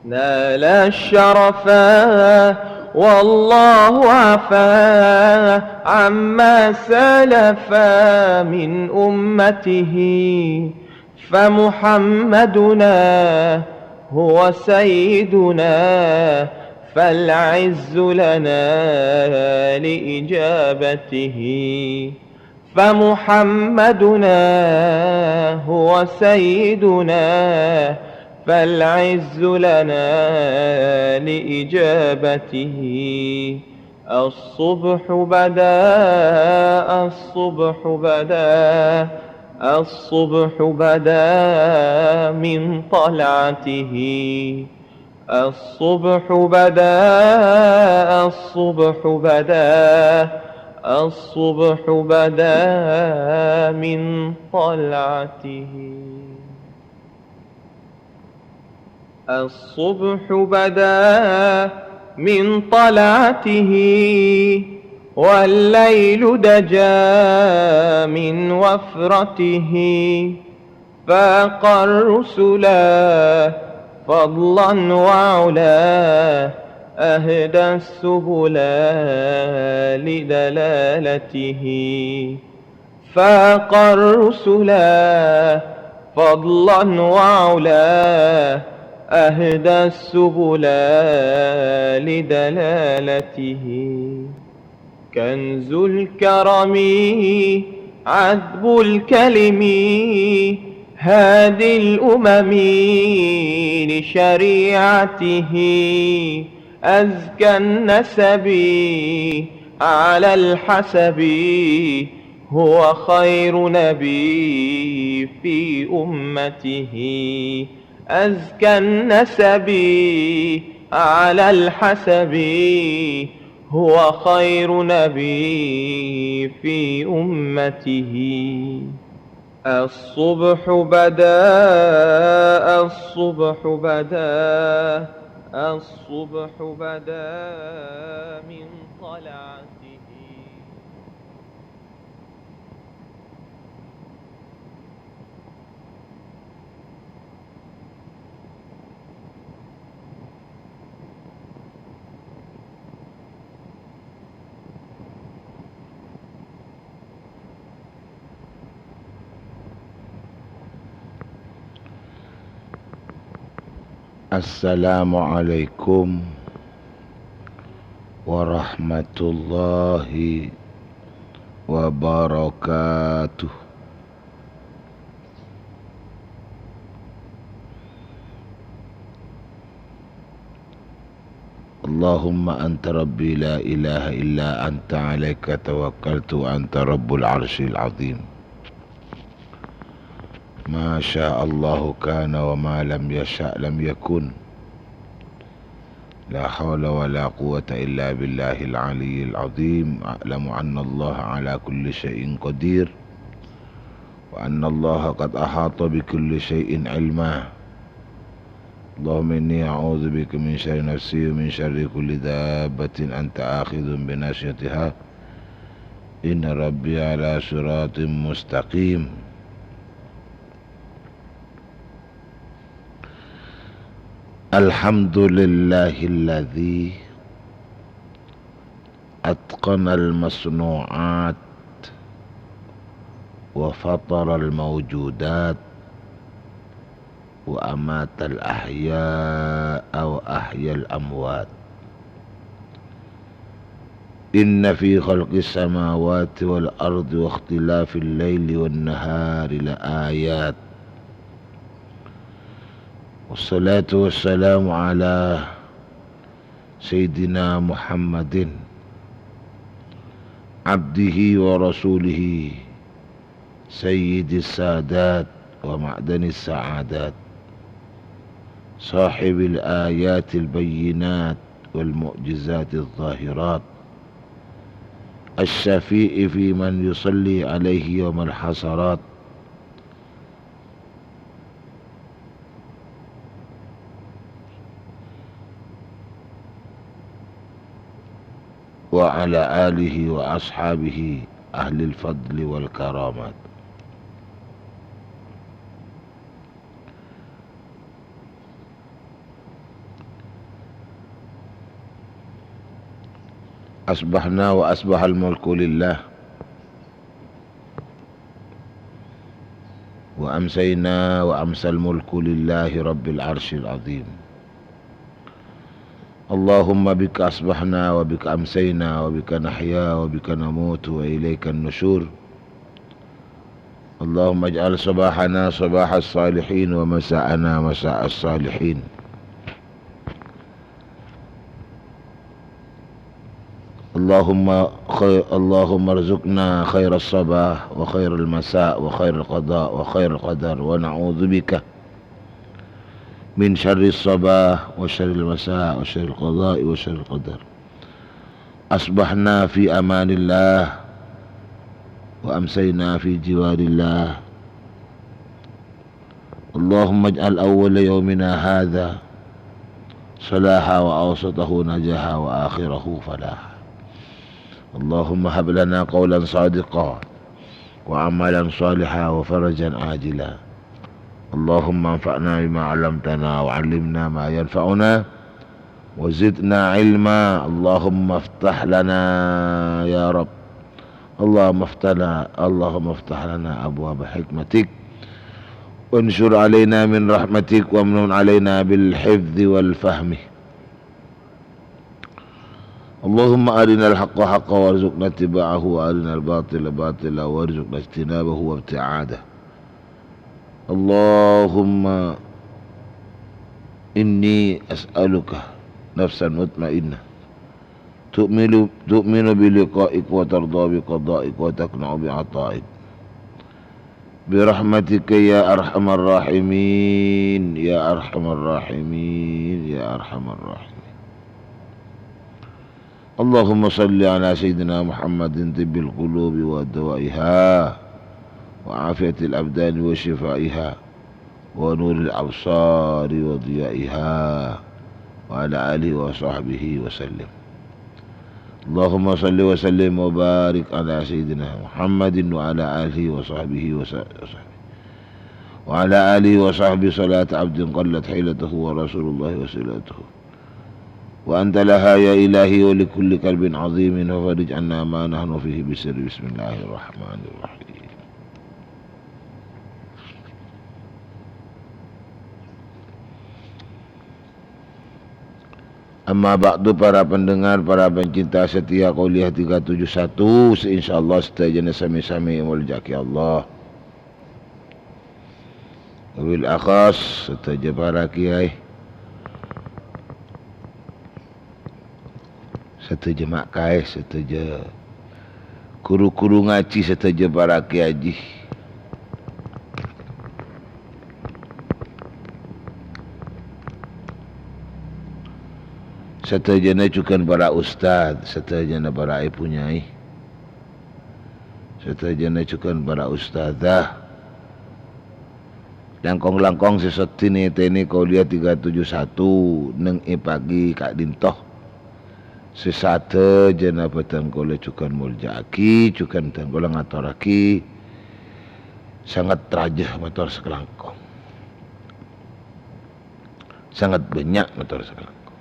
نال الشرفا والله عفا عما سلف من أمته. فمحمدنا هو سيدنا، فالعز لنا لإجابته. فمحمدنا هو سيدنا، فالعز لنا لإجابته. الصبح بدا، الصبح بدا، الصبح بدا من طلعته. الصبح بدا، الصبح بدا، الصبح بدا من طلعته. الصبح بدا من طلعته، والليل دجا من وفرته. فاق الرسل فضلا وعلا، أهدى السبل لدلالته. فاق الرسل فضلا وعلا، أهدى السبل لدلالته. كنز الكرم عذب الكلم، هادي الأمم لشريعته. أزكى النسب على الحسب، هو خير نبي في أمته. أزكى النسب على الحسب، هو خير نبي في أمته. الصبح بدا، الصبح بدا، الصبح بدا من طلعته. Assalamualaikum warahmatullahi wabarakatuh. اللهم أنت ربي لا إله إلا أنت عليك توكلت وأنت رب العرش العظيم. ما شاء الله كان وما لم يشأ لم يكن. لا حول ولا قوة إلا بالله العلي العظيم. أعلم أن الله على كل شيء قدير، وأن الله قد أحاط بكل شيء علما. اللهم إني أعوذ بك من شر نفسي ومن شر كل دابة أنت آخذ بناصيتها، إن ربي على صراط مستقيم. الحمد لله الذي أتقن المصنوعات وفطر الموجودات وأمات الأحياء وأحيا الأموات. إن في خلق السماوات والأرض واختلاف الليل والنهار لآيات. والصلاة والسلام على سيدنا محمد عبده ورسوله سيد السادات ومعدن السعادات، صاحب الآيات البينات والمعجزات الظاهرات، الشفيع في من يصلي عليه يوم الحسرات، وعلى آله وأصحابه أهل الفضل والكرامات. أصبحنا وأصبح الملك لله، وأمسينا وأمسى الملك لله رب العرش العظيم. اللهم بك أصبحنا وبك أمسينا وبك نحيا وبك نموت وإليك النشور. اللهم اجعل صباحنا صباح الصالحين ومساءنا مساء الصالحين. اللهم خير، اللهم ارزقنا خير الصباح وخير المساء وخير القضاء وخير القدر، ونعوذ بك من شر الصباح وشر المساء وشر القضاء وشر القدر. أصبحنا في أمان الله وأمسينا في جوار الله. اللهم اجعل أول يومنا هذا صلاحا وأوسطه نجاحا وآخره فلاحا. اللهم هب لنا قولا صادقا وعملا صالحا وفرجا عاجلا. اللهم انفعنا بما علمتنا وعلمنا ما ينفعنا وزدنا علما. اللهم افتح لنا يا رب. اللهم افتح لنا، اللهم افتح لنا أبواب حكمتك وانشر علينا من رحمتك وامنن علينا بالحفظ والفهم. اللهم أرنا الحق حقا وارزقنا اتباعه وأرنا الباطل باطلا وارزقنا اجتنابه وابتعاده. اللهم إني أسألك نفسا مطمئنة تؤمن، تؤمن بلقائك وترضى بقضائك وتقنع بعطائك برحمتك يا أرحم الراحمين، يا أرحم الراحمين، يا أرحم الراحمين. اللهم صل على سيدنا محمد طب القلوب ودوائها وعافية الأبدان وشفائها ونور الأبصار وضيائها وعلى آله وصحبه وسلم. اللهم صل وسلم وبارك على سيدنا محمد وعلى آله وصحبه وس-، وصحبه، وعلى آله وصحبه صلاة عبد قلت حيلته ورسول الله وسيلته. وأنت لها يا إلهي ولكل كرب عظيم ففرج عنا ما نحن فيه بسر بسم الله الرحمن الرحيم. Amma ba'du, para pendengar, para pencinta setia kuliah tiga tujuh satu, se insyaallah sadajana sami-sami emolja'agi Allah. Wabil akhas, sadhâjâ para kèyaè, sadhâjâ ma' kaè, sadhâjâ ghuru-ghuru ngajhi, sadhâjâ para kèyaè hajji. Sadhâjâna jhughân para ustad, sadhâjâna para èbhu nyai. Sadhâjâna jhughân para ustadzah, Langkong-langkong sè sèddhi nètènè Kuliah tiga tujuh satu neng è pagi ka'dinto. Sè sadhâjâna bhâdhân kaulâ jhughân molja'aghi, jhughân bhâdhân kaulâ ngatorraghi sanget rajâ mator sakalangkong. Sanget bânnya' mator sakalangkong.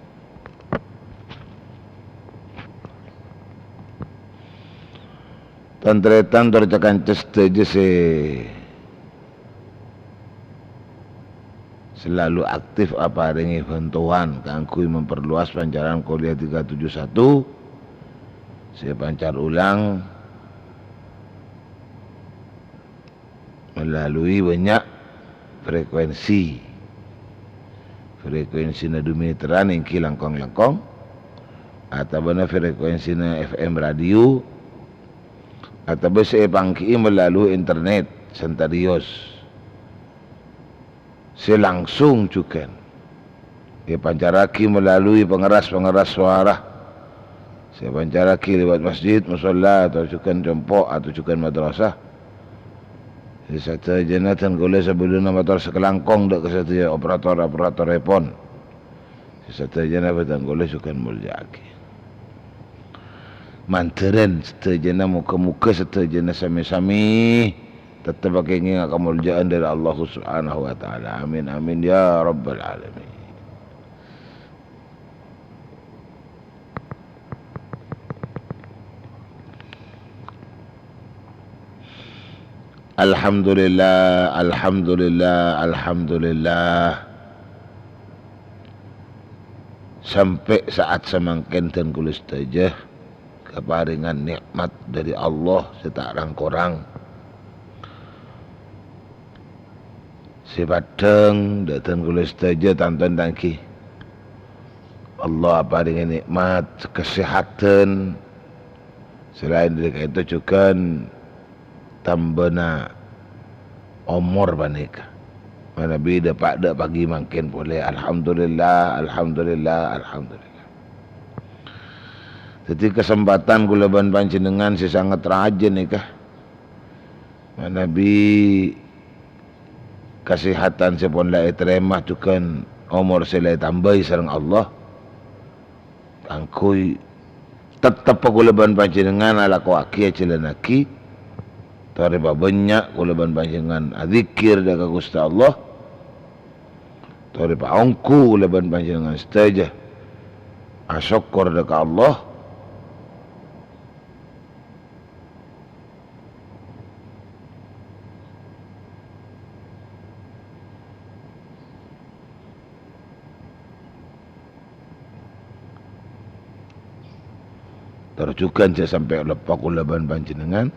Tan-tarètan tor ca-kanca sadhâjâ sè selalu aktif aparèngè bhântowan kaangghuy memperluas pancaran Kuliah tiga tujuh satu sè pancar ulang melalui bânnya' frekuensi. Frekuensina du mèteran èngghi langkong-langkong, otabâna frekuensina F M radio, otabâ sè èpangghi'i melalui internet, Sentarius. Sè langsung jhughân èpancarraghi melalui pangerras-pangerras sowara sè èpancarraghi lèbât masjid, mosolla, atau jhughân compo', atau jhughân madrasah. Sè sadhâjâna bhâdhân kaulâ sabellunna mator sakalangkong dâ' ka sadhâjâ operator-operatorèpon. Sè sadhâjâna bhâdhân kaulâ jhughân molja'aghi. Mandhârân sadhâjâna, moghâ-moghâ sadhâjâna sami-sami tettep akèngèng kamolja'an dâri Allah Subhanahu wa Ta'ala. Amin, amin, ya Rabbal Alamin. Alhamdulillah, alhamdulillah, alhamdulillah. Sampè' sa'at samangkèn bhâdhân kaulâ sadhâjâ kaparèngan nè'mat dâri Allah sè ta' rang-korang. Sè paddhâng dâ' bhâdhân kaulâ sadhâjâ, tanto èntangghi Allah aparèngè nè'mat kasèhadhân. Salaèn dâri ka'dinto jhughân tambâna omor panèka. Manabi dâpa' dâ' pagi mangkèn polè. Alhamdulillah, alhamdulillah, alhamdulillah. Dhâddhi, kasempatan kaulâ bân panjhennengngan sè sanget rajâ nèka. Manabi kasèhadhân sè pon la ètarèma jhughân omor sè la ètambâi sareng Allah, kaangghuy tettep kaulâ bân panjhennengngan alakowaghi, ajhâlânnaghi, torè pabânnya' kaulâ bân panjhennengngan adzikir dâ' ka Ghustè Allah, torè paongghu kaulâ bân panjhennengngan sadhâjâ asokkor dâ' ka Allah. Tor jhughân jhâ' sampè' loppa kaulâ bân panjhennengngan.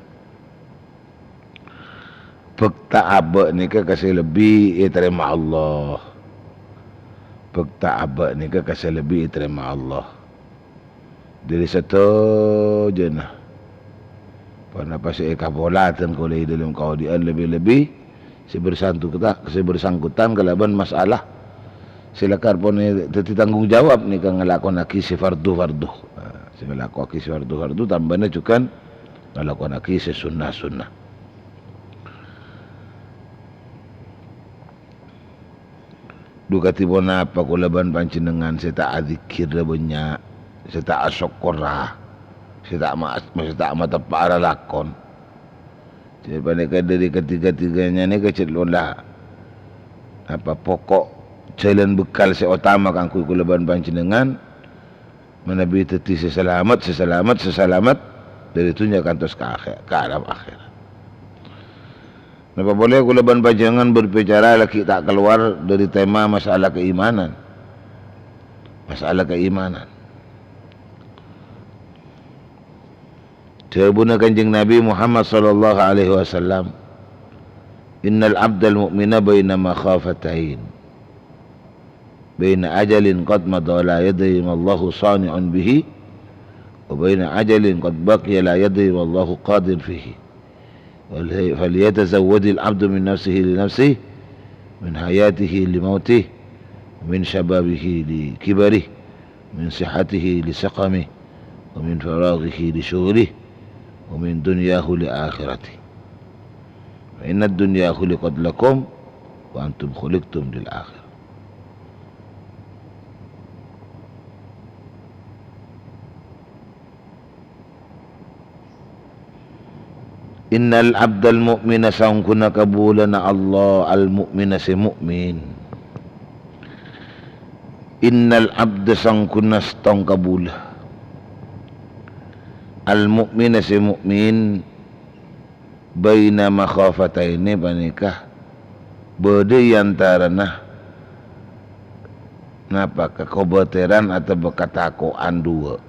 Bhâkta abâ' nèka ka sè lebbi ètarèma Allah. Bhâkta abâ' nèka ka sè lebbi ètarèma Allah. Dâri sadhâjâna ponapa sè èkapola bhâdhân kaulâ è dâlem kaodi'ân, lebbi-lebbi sè bersangkuta-, sè bersangkutan kalabân masalah sè lakar pon dhâddhi tanggung jawab nèka ngalakonnaghi sè fardu-fardu. Nah, sè ngalakonnaghi sè fardu-fardu tambâna jhughân ngalakonnaghi sè sunnah-sunnah. Dhu kadhi ponapa kaulâ bân panjhennengngan sè ta' adzikkirra bânnya', sè ta' asokkorra, sè ta' ma-, sè ta' mateppa'a lalakon? Jhâ' panèka dâri ketiga-tiganya nèka jhâ' lola, apa, poko' jhâlân bekal sè otama kaangghuy kaulâ bân panjhennengngan, manabi dhâddhi sè salamet, sè salamet, sè salamet dâri dhunnya kantos ka akhè-, ka alam akhèrat. Napa polè kaulâ bân panjhennengngan berbicara lagi ta' kalowar dâri tema masalah keimanan. Masalah keimanan. Dhâbuna Kanjeng Nabi Muhammad sallallahu alaihi wasallam, "Innal abdal mu'mina baina makhafatain." Baina ajalin qad madha la yadri mallahu shani'un bihi, wa baina ajalin qad baqiya la yadri mallahu qadin fihi. Wal-, falyatazawwadil abdu min nafsihi li nafsihi, min hayatihi li mautihi, min shababihi li kibarihi, min sihhatihi li saqamihi, wa min faraghihi li syughlihi, wa min dunyahu li akhiratihi. Fa innad dunya khuliqat lakum wa antum khuliqtum lil akhirah. Innal abdal mu'mina, sangghuna kabulâna Allah, al mu'mina sè mu'min. Innal abda, sangghuna sèttong kabulâ, al mu'mina sè mu'min, baina makhafataini, panèka bâdâ è antarana napa, kakobâtèran otabâ katako'an duwâ'.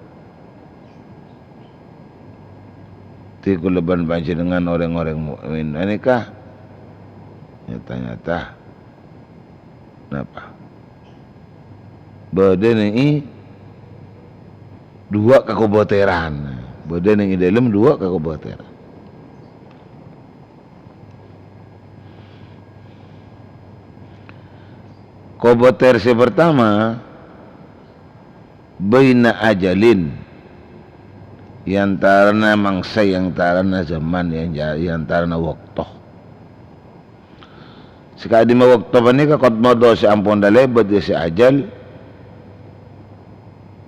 Dhâddhi kaulâ bân panjhennengngan orèng-orèng mukmin panèka nyata-nyata napa? Bâdâ nèng duwâ' kakobâtèran. Bâdâ nèng è dâlem duwâ' kakobâtèran. Kobâtèr sè partama, baina ajalin, è antarana mangsa, è antarana zaman, è anja-, è antarana bâkto. Sè ka'dimma bâkto panèka qad madha, sè ampon talèbât, yâ sè ajal,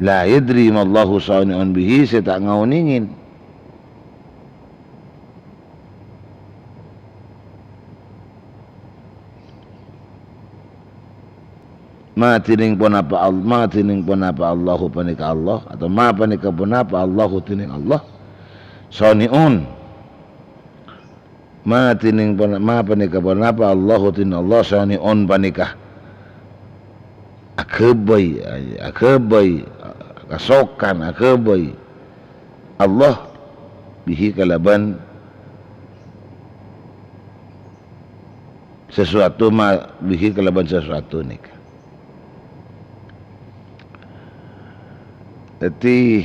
la yadri mallahu shani'un bihi, sè ta' ngaonèngè. Ma dhinèng ponapa Al-, ma dhinèng ponapa Allahu panèka Allah, otabâ ma panèka ponapa Allahu dhinèng Allah, shani'un. Ma dhinèng pon-, ma panèka ponapa Allahu dhinèng Allah, shani'un panèka aghâbây, aghâbây, kasokan, aghâbây Allah bihi kalabân sasuatu ma-, bihi kalabân sasuatu nèka. Dhâddhi,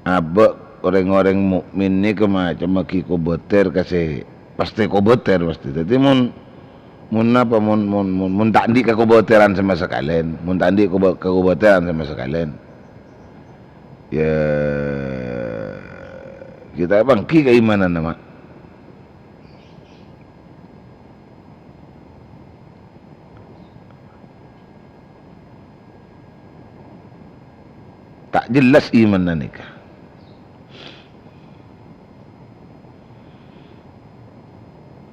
abâ' orèng-orèng mukmin nèka macemma ghi' kobâtèr ka sè pastè kobâtèr pastè. Dhâddhi, mon, mon napa, mon, mon, mon, mon ta' andi' kakobâtèran sama sakalèn, mon ta' andi' kobâ-, kakobâtèran sama sakalèn, yâ, ghi' ta' èpangghi kaimananna, ma'. Ta' jelas imanna nèka.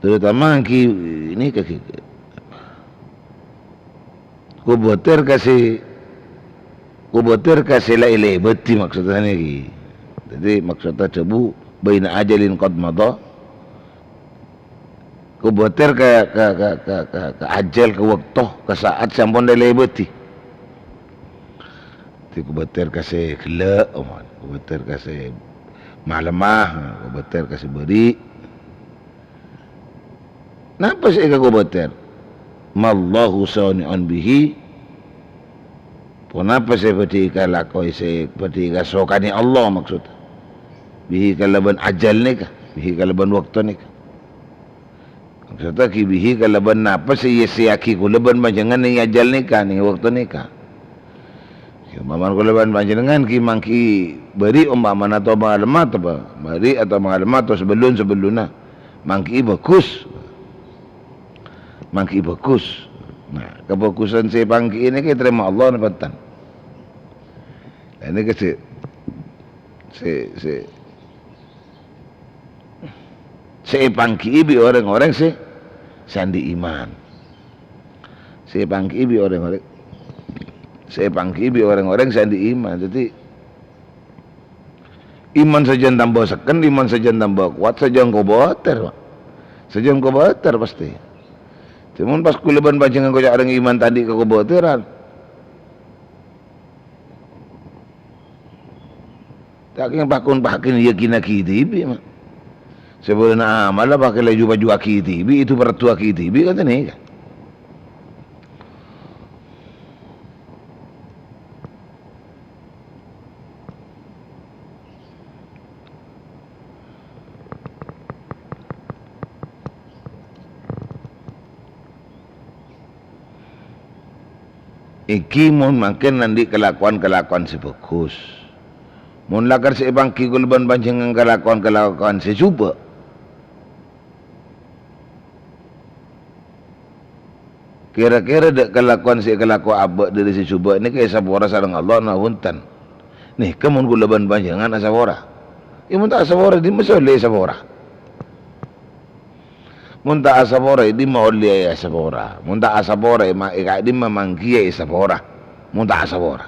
Terutama ghi-, nèka ghi-, kobâtèr ka sè, kobâtèr ka sè la èlèbâdhi, maksodda nèka. Dhâddhi, maksodda dhâbu, baina ajalin qad madha, kobâtèr ka, ka, ka ajal, ka bâkto, ka saat sè ampon èlèbâdhi. Dhâddhi kobâtèr ka sè ghellâ', omana, kobâtèr ka sè malemma, kobâtèr ka sè bâri'. Napa sè èkakobâtèr? Mallahu shani'un bihi. Ponapa sè bhâdhi èkalakowè, sè bhâdhi èkasokanè Allah, maksodda? Bihi kalabân ajal nèka, bihi kalabân bâkto nèka. Maksodda ghi bihi kalabân napa sè èessèyaghi kaulâ bân panjhennengngan nèng ajal nèka, nèng bâkto nèka. Yâ, umpamana kaulâ bân panjhennengngan ghi mangghi bâri' umpamana, otabâ malemma, otabâ bâri' otabâ malemma, otabâ sabellun-sabellunna. Mangghi bhâghus. Mangghi bhâghus. Nah, kabhâghusân sè èpangghi'i nèka ètarèma Allah napa enten? Lah, nèka sè, sè, sè, sè èpangghi'i bi' orèng-orèng sè, sè andi' iman. Sè èpangghi'i bi' orèng-orèng, sè èpangghi'i bi' orèng-orèng sè andi' iman. Dhâddhi, iman sajân tamba sekken, iman sajân tamba kowat, sajân kobâtèr, Pak. Sajân kobâtèr pastè. Coma pas kaulâ bân panjhennengngan koca' orèng iman ta' andi' kakobâtèran. Ta' kèng pakon-pakon yakinaghi dhibi', ma'. Sabellunna amalla pakè laju-pajuwaghi dhibi', èdu-perdduwaghi dhibi', kan nèka. Èngghi mon mangkèn andi' kalakowan-kalakowan sè bhâghus. Mon lakar sè èpangghi kaulâ bân panjhennengngan kalakowan-kalakowan sè jhubâ', Kèra-kèra dâ' kalakowan sè èkalakowa abâ' dâri sè jhubâ' nèka èsapora sareng Allah napa bhunten? Nèka mon kaulâ bân panjhennengngan asapora. Iyâ, mon ta' asapora, dimma sè ollè èsapora? Mon ta' asapora, dimma ollè èsapora? Mon ta' asapora, ma-, è ka'dimma manggiyâ èsapora? Mon ta' asapora.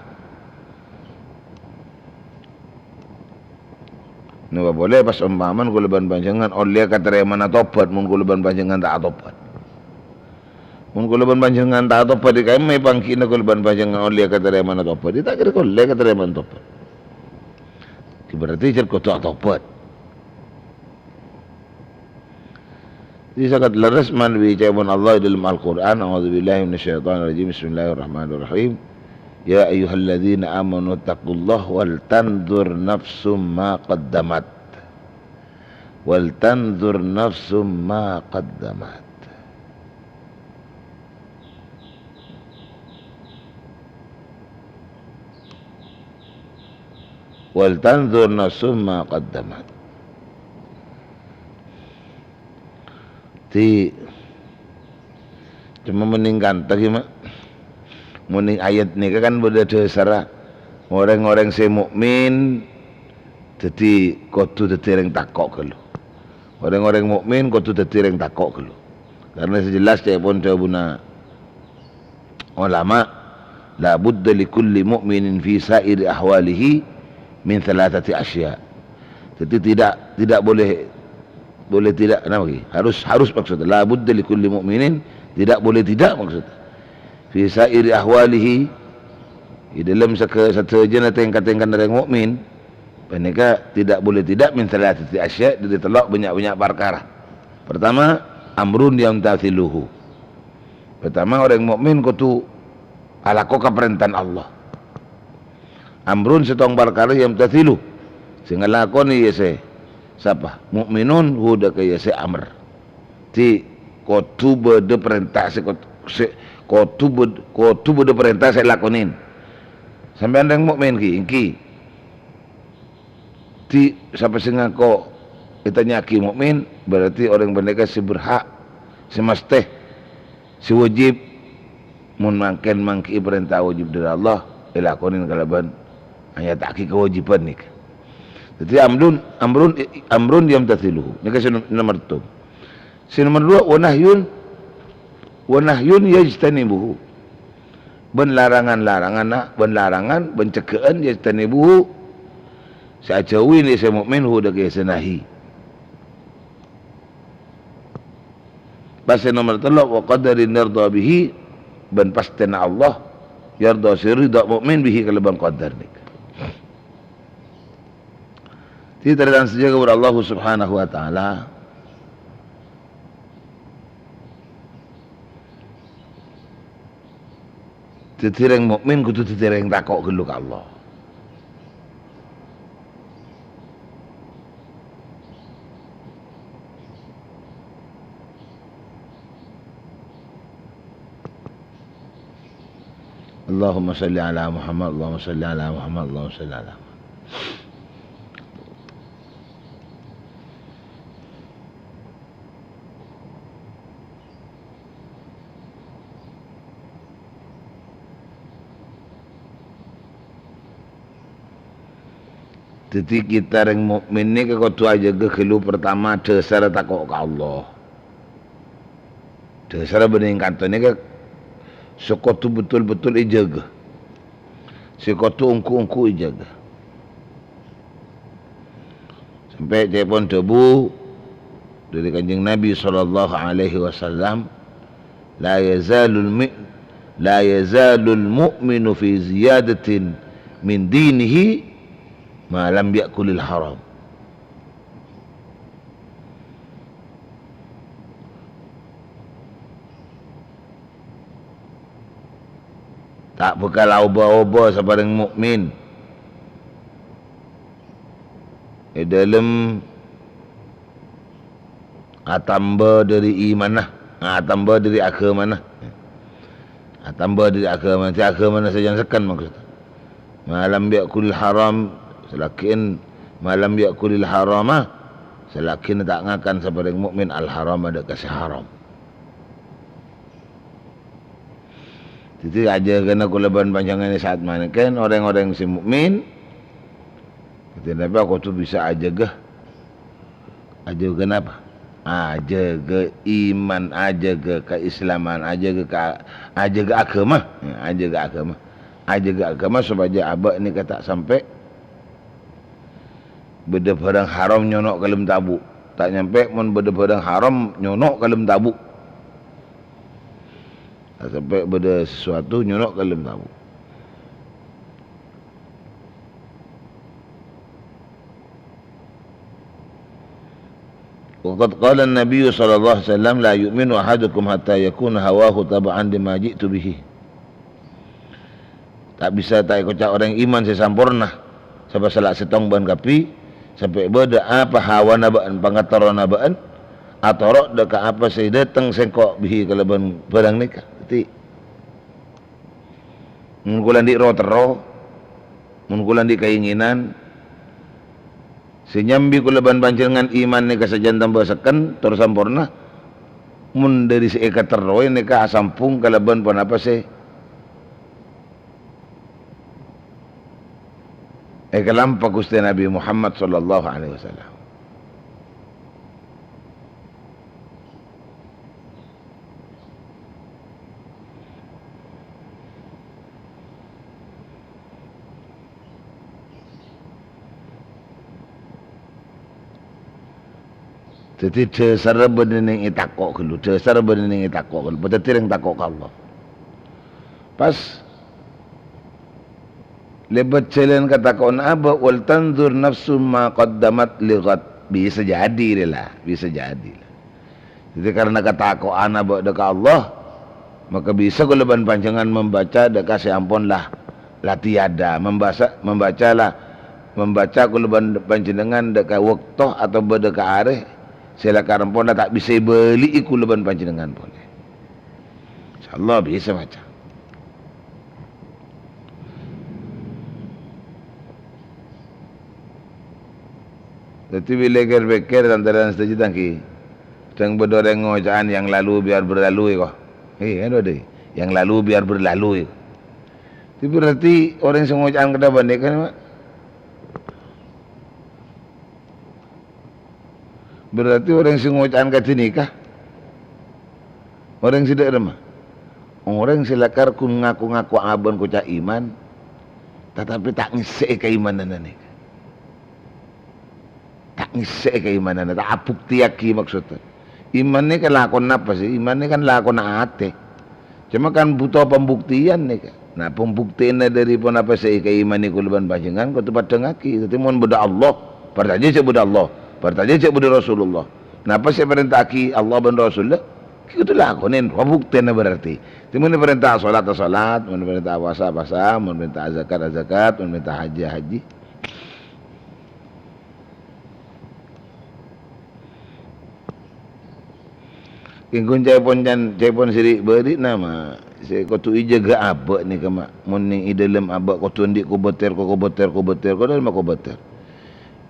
Napa polè pas ompamana kaulâ bân panjhennengngan ollè katarèmana tobat, mon kaulâ bân panjhennengngan ta' atobat. Mon kaulâ bân panjhennengngan ta' atobat, è ka'dimma pangghina kaulâ bân panjhennengngan ollè katarèmana tobat? È ta' kèra ollè katarèmana tobat. Berarti jhâ' kodhu atobat. Jadi sangat leres manabi ca'èpon Allah è dâlem Al-Qur'an, "A'udzubillahi minasyaitonirrajim. Bismillahirrahmanirrahim. Ya ayyuhalladzina amanu taqullaha wal tanzur nafsum ma qaddamat. Wal tanzur nafsum ma qaddamat." "Wal tanzur nafsum ma qaddamat." Di, coma mending kanta ghi, Ma'. Mending ayat nèka kan bâdâ dhâsarra. Orèng-orèng sè mukmin dhâddhi kodhu dhâddhi orèng tako' ghâllu. Orèng-orèng mukmin kodhu dhâddhi orèng tako' ghâllu. Karna sè jelas ca'èpon dhâbuna ulama, "La budda li kulli mu'minin fi sa'iri ahwalihi min thalathati asya'." Jadi tidak, tidak boleh, boleh tidak, napa ghi? Harus, harus maksudnya. "La budda li kulli mu'minin", tidak boleh tidak maksudnya. "Fi sa'iri ahwalihi", di dalam saka-, sadhâjâna tèngka-tèngkana orèng mukmin, panèka tidak boleh tidak min thalathati asya', dâri tello' bânnya'-bânnya' parkara. Pertama, amrun yamtathiluhu. Pertama, orèng mukmin kodhu alako ka parèntana Allah. Amrun, sèttong parkara, yamtathilu, sè ngalakonè, iyâ sè sapa? Mukminun, hu dâ' ka iyâ sè amr. Di, kodhu bâdâ parènta sè kod-, sè kodhu bâd-, kodhu bâdâ parènta sè èlakonè. Sampèyan orèng mukmin ghi, ènggi. Di, sapa sè ngako ètanya'aghi mukmin, berarti orèng panèka sè berhak, sè mastè, sè wajib. Mon mangkèn mangghi'i parènta wajib dâri Allah, èlakonè kalabân anyata'aghi kawâjibhân nèka. Dhâddhi, amrun, amrun, amrun yamtathiluhu. Nèka sè nom-, nomer sèttong. Sè nomer duwâ', wa nahyun, wa nahyun yajtanibuhu. Bân larangan-laranganna, bân larangan, bân cegghâ'ân, yajtanibuhu, sè ajhâuwi nè sè mukmin, hu dâ' ka sè nahi. Pas sè nomer tello', wa qadarin yardha bihi, bân pastèna Allah, yardha sè ridha mukmin bihi kalabân qadar nèka. Di tarètan sadhâjâ kabbhi Allah Subhanahu wa Ta'ala. Dhâddhi, rèng mukmin kodhu dhâddhi rèng tako' ghâllu ka Allah. Allahumma shalli ala Muhammad, Allahumma shalli ala Muhammad, Allahumma shalli ala Muhammad. Dhâddhi, kita rèng mukmin nèka kodhu ajâgâ ghâllu, pertama, dhâsarra tako' ka Allah. Dhâsarra bânnè ka'dinto nèka sè kodhu betul-betul èjâgâ. Sè kodhu ongghu-ongghu èjâgâ. Sampè' ca'èpon dhâbu dâri Kanjeng Nabi sallallahu alaihi wasallam, "La yazalul mi-, la yazalul mu'minu fi ziyadatin min dinihi ma lam ya'kulil haram." Ta' bhâkal aobâ-obâ sapa rèng mukmin è dâlem atamba dâri imanna, atamba dâri aghâmana. Atamba dâri aghâmana, sè aghâmana sajân sekken maksud. Ma lam ya'kulil haram, salaghina, ma lam ya'kulil harama, salaghina ta' ngakan sapa rèng mukmin al harama dâ' ka sè haram. Dhâddhi, ajâgâna kaulâ bân panjhennengngan è sa'at manèka, rèng-orèng sè mukmin, dhâddhi, napa kodhu bisa ajâgâ. Ajâgâ napa? Ajâgâ iman, ajâgâ kaislaman, ajâgâ ka-, ajâgâ aghâma. Ya, ajâgâ aghâma. Ajâgâ aghâma sopajâ abâ' nèka ta' sampè' bâdâ bhârâng haram nyono' ka dâlem tabu'. Ta' nyampè mon bâdâ bhârâng haram nyono' ka dâlem tabu'. Ta' sampè' bâdâ sesuatu nyono' ka dâlem tabu'. Wa qad qala an-nabiyyu sallallahu alaihi wasallam, "La yu'minu ahadukum hatta yakuna hawahu taba'an lima ji'tu bihi." Ta' bisa ta' èkoca' orèng iman sè samporna, sapa sala' sèttong bân kabbhi, sampè' bâdâ apa hawana bâ'ân, pangaterrona bâ'ân, atoro' dâ' ka apa sè dâteng sèngko' bihi kalabân bhârâng nèka. Dhâddhi, mon kaulâ andi' ro-terro, mon kaulâ andi' kaèngènan, sè nyambi kaulâ bân panjhennengngan iman nèka sajân tamba sekken, tor samporna, mon dâri sè èkaterrowè nèka asambhung kalabân ponapa sè èkalampa Ghustè Nabbhi Muhammad sallallahu alaihi wasallam. Dhâddhi, dhâsarra bânnè nèng ètako' ghâllu, dhâsarra bânnè nèng ètako' ghâllu, padâddhi rèng tako' ka Allah. Pas lèbât jhâlân katako'na abâ', "Wal tanzur nafsum ma qaddamat li ghad." Bisa jadi, rè, la. Bisa jadi, la. Dhâddhi, karena katako'an abâ' dâ' ka Allah, maka bisa kaulâ bân panjhennengngan mambaca dâ' ka sè ampon la, la tiada. Mambasa-, mambaca la, mambaca kaulâ bân panjhennengngan dâ' ka bâkto otabâ dâ' ka arè sè la karampona ta' bisa èbâli'i kaulâ bân panjhennengngan polè. Insyaallah bisa maca. Dhâddhi, bilâ kèr-pèkkèr, tan-tarètan sadhâjâ, tang ghi, dhâng bâdâ orèng ngoca'an, "Yang lalu biar berlalu," èko. Iyâ, kan bâdâ, "Yang lalu biar berlalu," èko. Itu berarti orèng sè ngoca'an kadhâbân nèka, Pak. Berarti orèng sè ngoca'an kadhi nèka, orèng sè dâ' remma? Orèng sè lakar ghun ngako-ngako abâ' koca' iman, tatapi ta' ngessè'è kaimananna nèka. Ta' ngessè'è kaimananna, ta' abuktèyaghi maksodda. Iman nèka lakon napa sih? Iman nèka kan lakonna atè. Coma kan buto pambuktèyan nèka. Nah, pambuktèyanna dâri ponapa sè èkaimani kaulâ bân panjhennengngan kodhu paddhângngaghi. Dhâddhi, mon bâdâ Allah, parcajâ jhâ' bâdâ Allah, parcajâ jhâ' bâdâ Rasulullah. Napa sè èparènta'aghi Allah bân Rasulullah, kodhu lakonè, pambuktèyanna berarti. Dhâddhi, mon èparènta salat, salat, mon èparènta pasa, pasa, mon èparènta zakat, zakat, mon èparènta haji, haji. Kèng ghun ca'èpon can-, ca'èpon sè ri'-bâri'na, ma, sè kodhu èjâgâ abâ' nèka, ma. Mon nèng è dâlem abâ' kodhu andi' kobâtèr, ko-, kobâtèr, kobâtèr, kodhu dâlem kobâtèr.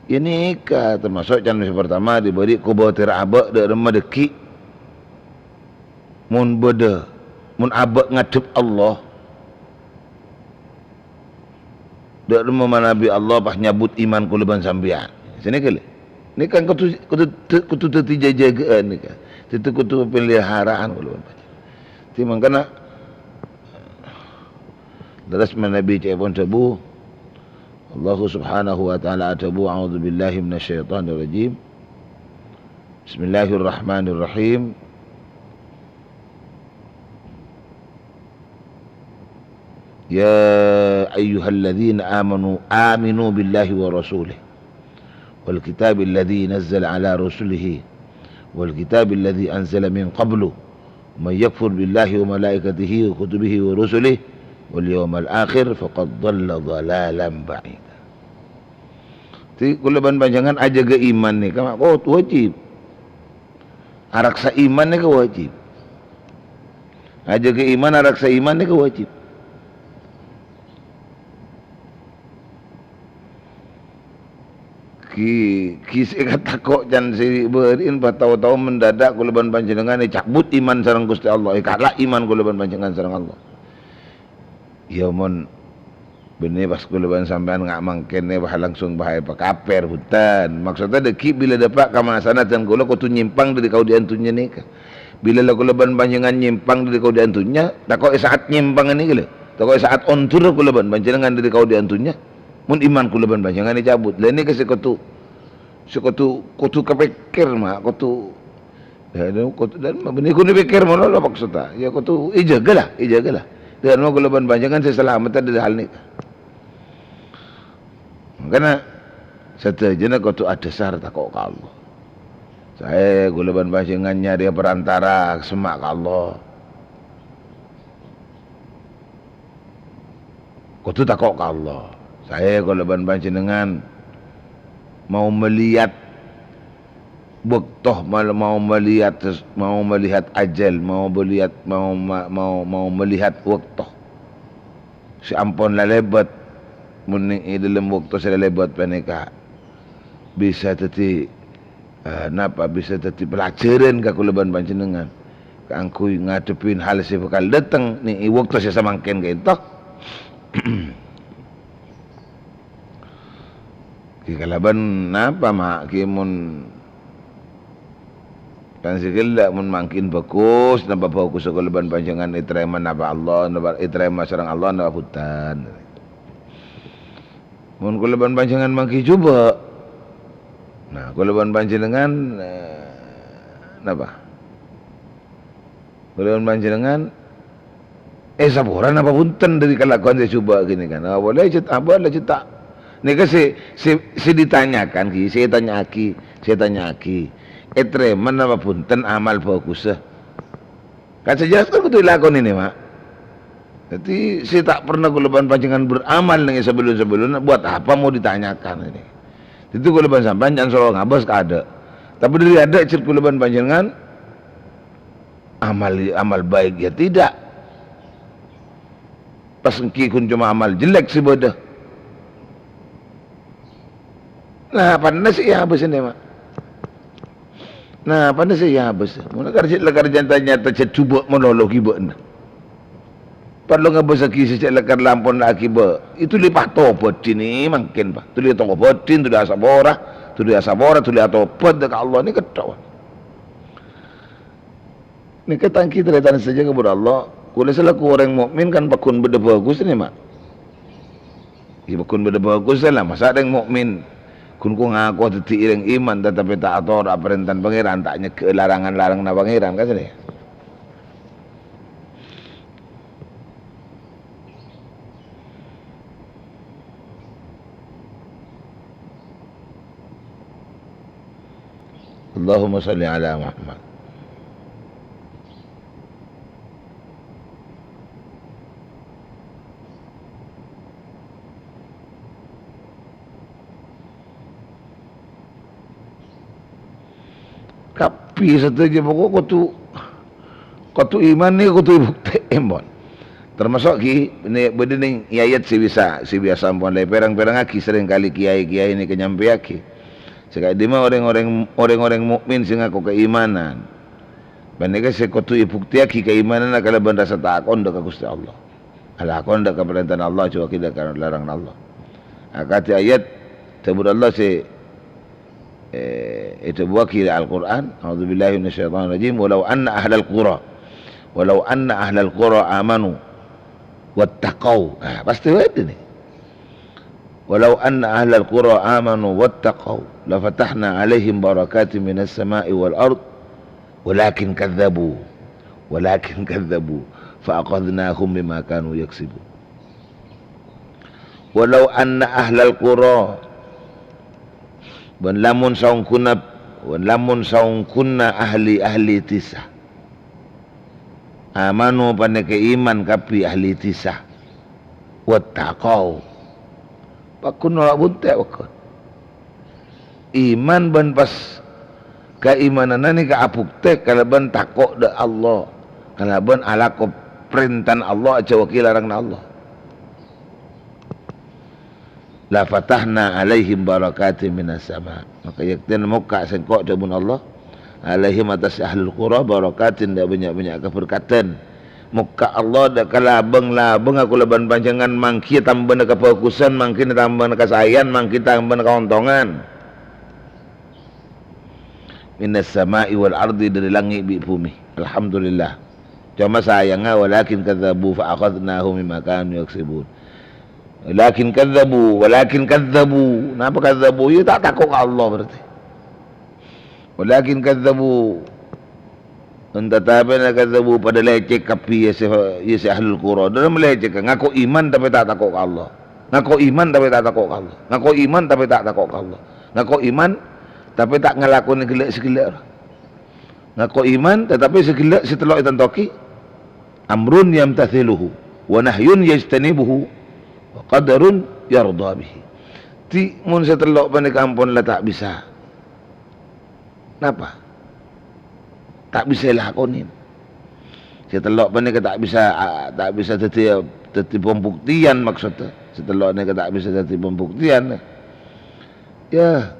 Iyâ nèka, tamaso' can sè partama, dibâri' kobâtèr abâ' dâ' remma dâggi'. Mon bâdâ, mon abâ' ngadhep Allah, dâ' remma manabi Allah pas nyabut iman kaulâ bân sampèyan. Sanèka lè. Nèka kodhu, kodhu, kodhu dhâddhi jâ-, jâgâ'ân nèka. Dhâddhi kodhu peliharaan kaulâ bân panjhennengngan. Dhâddhi mangkana, lerres manabi ca'èpon dhâbu, Allah Subhanahu wa Ta'ala adhâbu, "A'udzubillahi minasyaitonirrajim. Bismillahirrahmanirrahim." "Ya ayyuhalladzina amanu aminu billahi wa rasulih, wal kitabil ladzi nazzala ala rasulihi, wal kitabil ladzi anzala min qablu, wa may yakfur billahi wa malaikatihi wa kutubihi wa rusulihi wal yaumal akhir faqad dhalla dhalalan ba'ida." Dhâddhi, kaulâ bân panjhennengngan ajâgâ iman nèka, ma-, oh, wajib. Araksa iman nèka wajib. Ajâgâ iman, araksa iman nèka wajib. Ghi-, ghi sè èkatako' can sè bâri'in pas tao-tao mendadak kaulâ bân panjhennengngan ècabut iman sareng Ghustè Allah, èkala' iman kaulâ bân panjhennengngan sareng Allah. Iyâ, mon bânnè pas kaulâ bân sampèyan nga' mangkènnè, wah, langsung bâ èpakapèr, bhunten. Maksodda dhâggi' bilâ dâpa' ka masa nadhân kaulâ kodhu nyèmpang dâri kaodi'ân dhunnya nèka. Bilâ la kaulâ bân panjhennengngan nyèmpang dâri kaodi'ân dhunnya, tako' è sa'at nyèmpang nèka lho. Tako' è sa'at ondur kaulâ bân panjhennengngan dâri kaodi'ân dhunnya. Mon iman kaulâ bân panjhennengngan ècabut. La nèka sè kodhu, sè kodhu, kodhu kapèkkèr, ma', kodhu Dhân, kodhu, dhân, bânnè kodhu pèkkèr malolo maksodda. Iyâ, kodhu èjâgâ la, èjâgâ la. Dhân, ma' kaulâ bân panjhennengngan sè salamet dâri hal nèka. Mangkana sadhâjâna kodhu adhâsar tako' ka Allah. Saè kaulâ bân panjhennengngan nyarè perantara semma' ka Allah. Kodhu tako' ka Allah. Saè kaulâ bân panjhennengngan mau melihat bâkto, mal-, mau melihat ses-, mau melihat ajal, mau melihat, mau ma-, mau, mau melihat bâkto. Sè ampon lalèbât, mon nèng è dhâlem bâkto sè lalèbât panèka bisa dhâddhi Eh, napa bisa dhâddhi pelajaran ka kaulâ bân panjhennengngan kaangghuy ngadhebbhi hal sè bhâkal dâteng nèng è bâkto sè samangkèn ka'dinto? Ghi kalabân napa, ma'? Ghi mon kan sè ghellâ' mon mangkèn bhâghus, napa bhâghus kaulâ bân panjhennengngan ètarèma napa Allah, napa ètarèma sareng Allah, napa bhunten. Mon kaulâ bân panjhennengngan manggi jhubâ'. Nah, kaulâ bân panjhennengngan, eh, napa? Kaulâ bân panjhennengngan, eh, sapora napa bhunten dâri kalakowan sè jhubâ' ghânèka? Nah, polè cè' abâ' la cè' ta'. Nèka sè, sè, sè ditanyakan, ghi, sè ètanya'aghi, sè ètanya'aghi. Ètarèma napa bhunten amal bhâghussa? Kan sè jelas kan kodhu èlakonè, ma'. Dhâddhi, sè ta' pernah kaulâ bân panjhennengngan beramal nèng è sabellun-sabellunna, buat apa mau ditanyakan ini? Dhâddhi, kaulâ bân sampèyan can soro ngabâs ka adâ'. Tapè dâri adâ' cè' kaulâ bân panjhennengngan, amal, amal baik ya tidak. Pas èngghi ghun coma amal jelek sè bâdâ. Nah, pantes ya, bâsana, ma'. Nah, pantes ya, bâs. Mon lakar, lakar nyata-nyata jhât jhubâ' malolo ghi bâ'na. Parlo ngabâssaghi sè jhât lakar la ampon la aghibâ'. Itu lè patobât dinè mangkèn, Pa'. Itu lè tobât dinè, itu lè asapora, itu lè asapora, itu lè atobât ka Allah nèka tok. Nèka tangghi tarètan sadhâjâ ka bhuru Allah. Kaulâ salaku orèng mukmin kan pagghun bâdâ bhâghus nè, ma'. Iyâ, pagghun bâdâ bhâghus la, masa' rèng mukmin ghun ko-ngako dhâddhi rèng iman, tatapè ta' atoro' parèntana Pangèran, ta' nyegghâ' larangan-laranganna Pangèran, kan sè nè? Allahumma shalli ala Muhammad. Kabbhi sadhâjâ pokok kodhu, kodhu iman nèka kodhu èbuktè'è, mon. Tamaso' ghi, nè-, bâdâ nèng ayat sè bisa, sè biyasa ampon la èpèrang-pèrangaghi, serrèng kalè kèyaè-kèyaè nèka nyampèyaghi. Sè ka'dimma orèng-orèng, orèng-orèng mukmin sè ngako kaimanan. Panèka sè kodhu èbuktèyaghi kaimananna kalabân rassa tako' dâ' ka Ghustè Allah. Alako dâ' ka parèntana Allah, jhâuwâghi dâ' ka laranganna Allah. Akadhi ayat dhâbuna Allah sè, eh, èdhâbuwâghi è Al-Qur'an, "A'udzubillahi minasyaitonirrajim. Walau anna ahlal qura, walau anna ahlal qura amanu wattaqau." Nah, pastè bâdâ nè. "Walau anna ahlal qura amanu wattaqau, lafatahna 'alaihim barakatim minas sama'i wal ard." Walakin kadzdzabu, walakin kadzdzabu, fa akhadznahum bima kanu yaksibun. Walau anna ahlal qura, bân lamon saongghuna, bân lamon saongghuna ahli-ahli dhisa. Amanu panèka iman kabbhi ahli dhisa. Wattaqau. Pagghun nolak bhuntè', pagghun. Iman bân pas kaimananna nèka abuktè kalabân tako' dâ' Allah, kalabân alako parèntana Allah, ajhâuwâghi laranganna Allah. "La fatahna 'alaihim barakatim minas sama'." Maka yaktèn mokka' Sèngko', dhâbuna Allah, "'alaihim," attas ahlul qura, "barakatin," dâ' bânnya'-bânnya' kaberkadhân. Mokka' Allah dâ' ka la-bâng-labângnga kaulâ bân panjhennengngan, mangghi tambâna kabhâghusân, mangghi tambâna kasaèyan, mangghi tambâna kaontongan. Minas sama'i wal ardi, dâri langngè' bi' bhumè. Alhamdulillah. Coma sayangnga, walakin kadzdzabu fa akhadznahum bima kanu yaksibun. Walakin kadzdzabu, walakin kadzdzabu. Napa kadzdzabu? Iyâ, ta' tako' ka Allah berarti. Walakin kadzdzabu. Èn tatapèna kadzdzabu, padâ lècèk kabbhi, iyâ sè, iyâ sè ahlul qura. Dâlem lècèk, ngako iman tapè ta' tako' ka Allah. Ngako iman tapè ta' tako' ka Allah. Ngako iman tapè ta' tako' ka Allah. Ngako iman tapè ta' ngalakonè ghellâ' sè ghellâ'. Ngako iman, tatapè sè ghellâ' sè tello' ètantowaghi, amrun yamtathiluhu, wa nahyun yajtanibuhu, wa qadarun yardha bihi. Dhi, mon sè tello' panèka ampon la ta' bisa. Napa? Ta' bisa èlakonè. Sè tello' panèka ta' bisa, a, ta' bisa dhâddhi, dhâddhi pambhuktèyan, maksodda. Sè tello' nèka ta' bisa dhâddhi pambhuktèyan. Iyâ.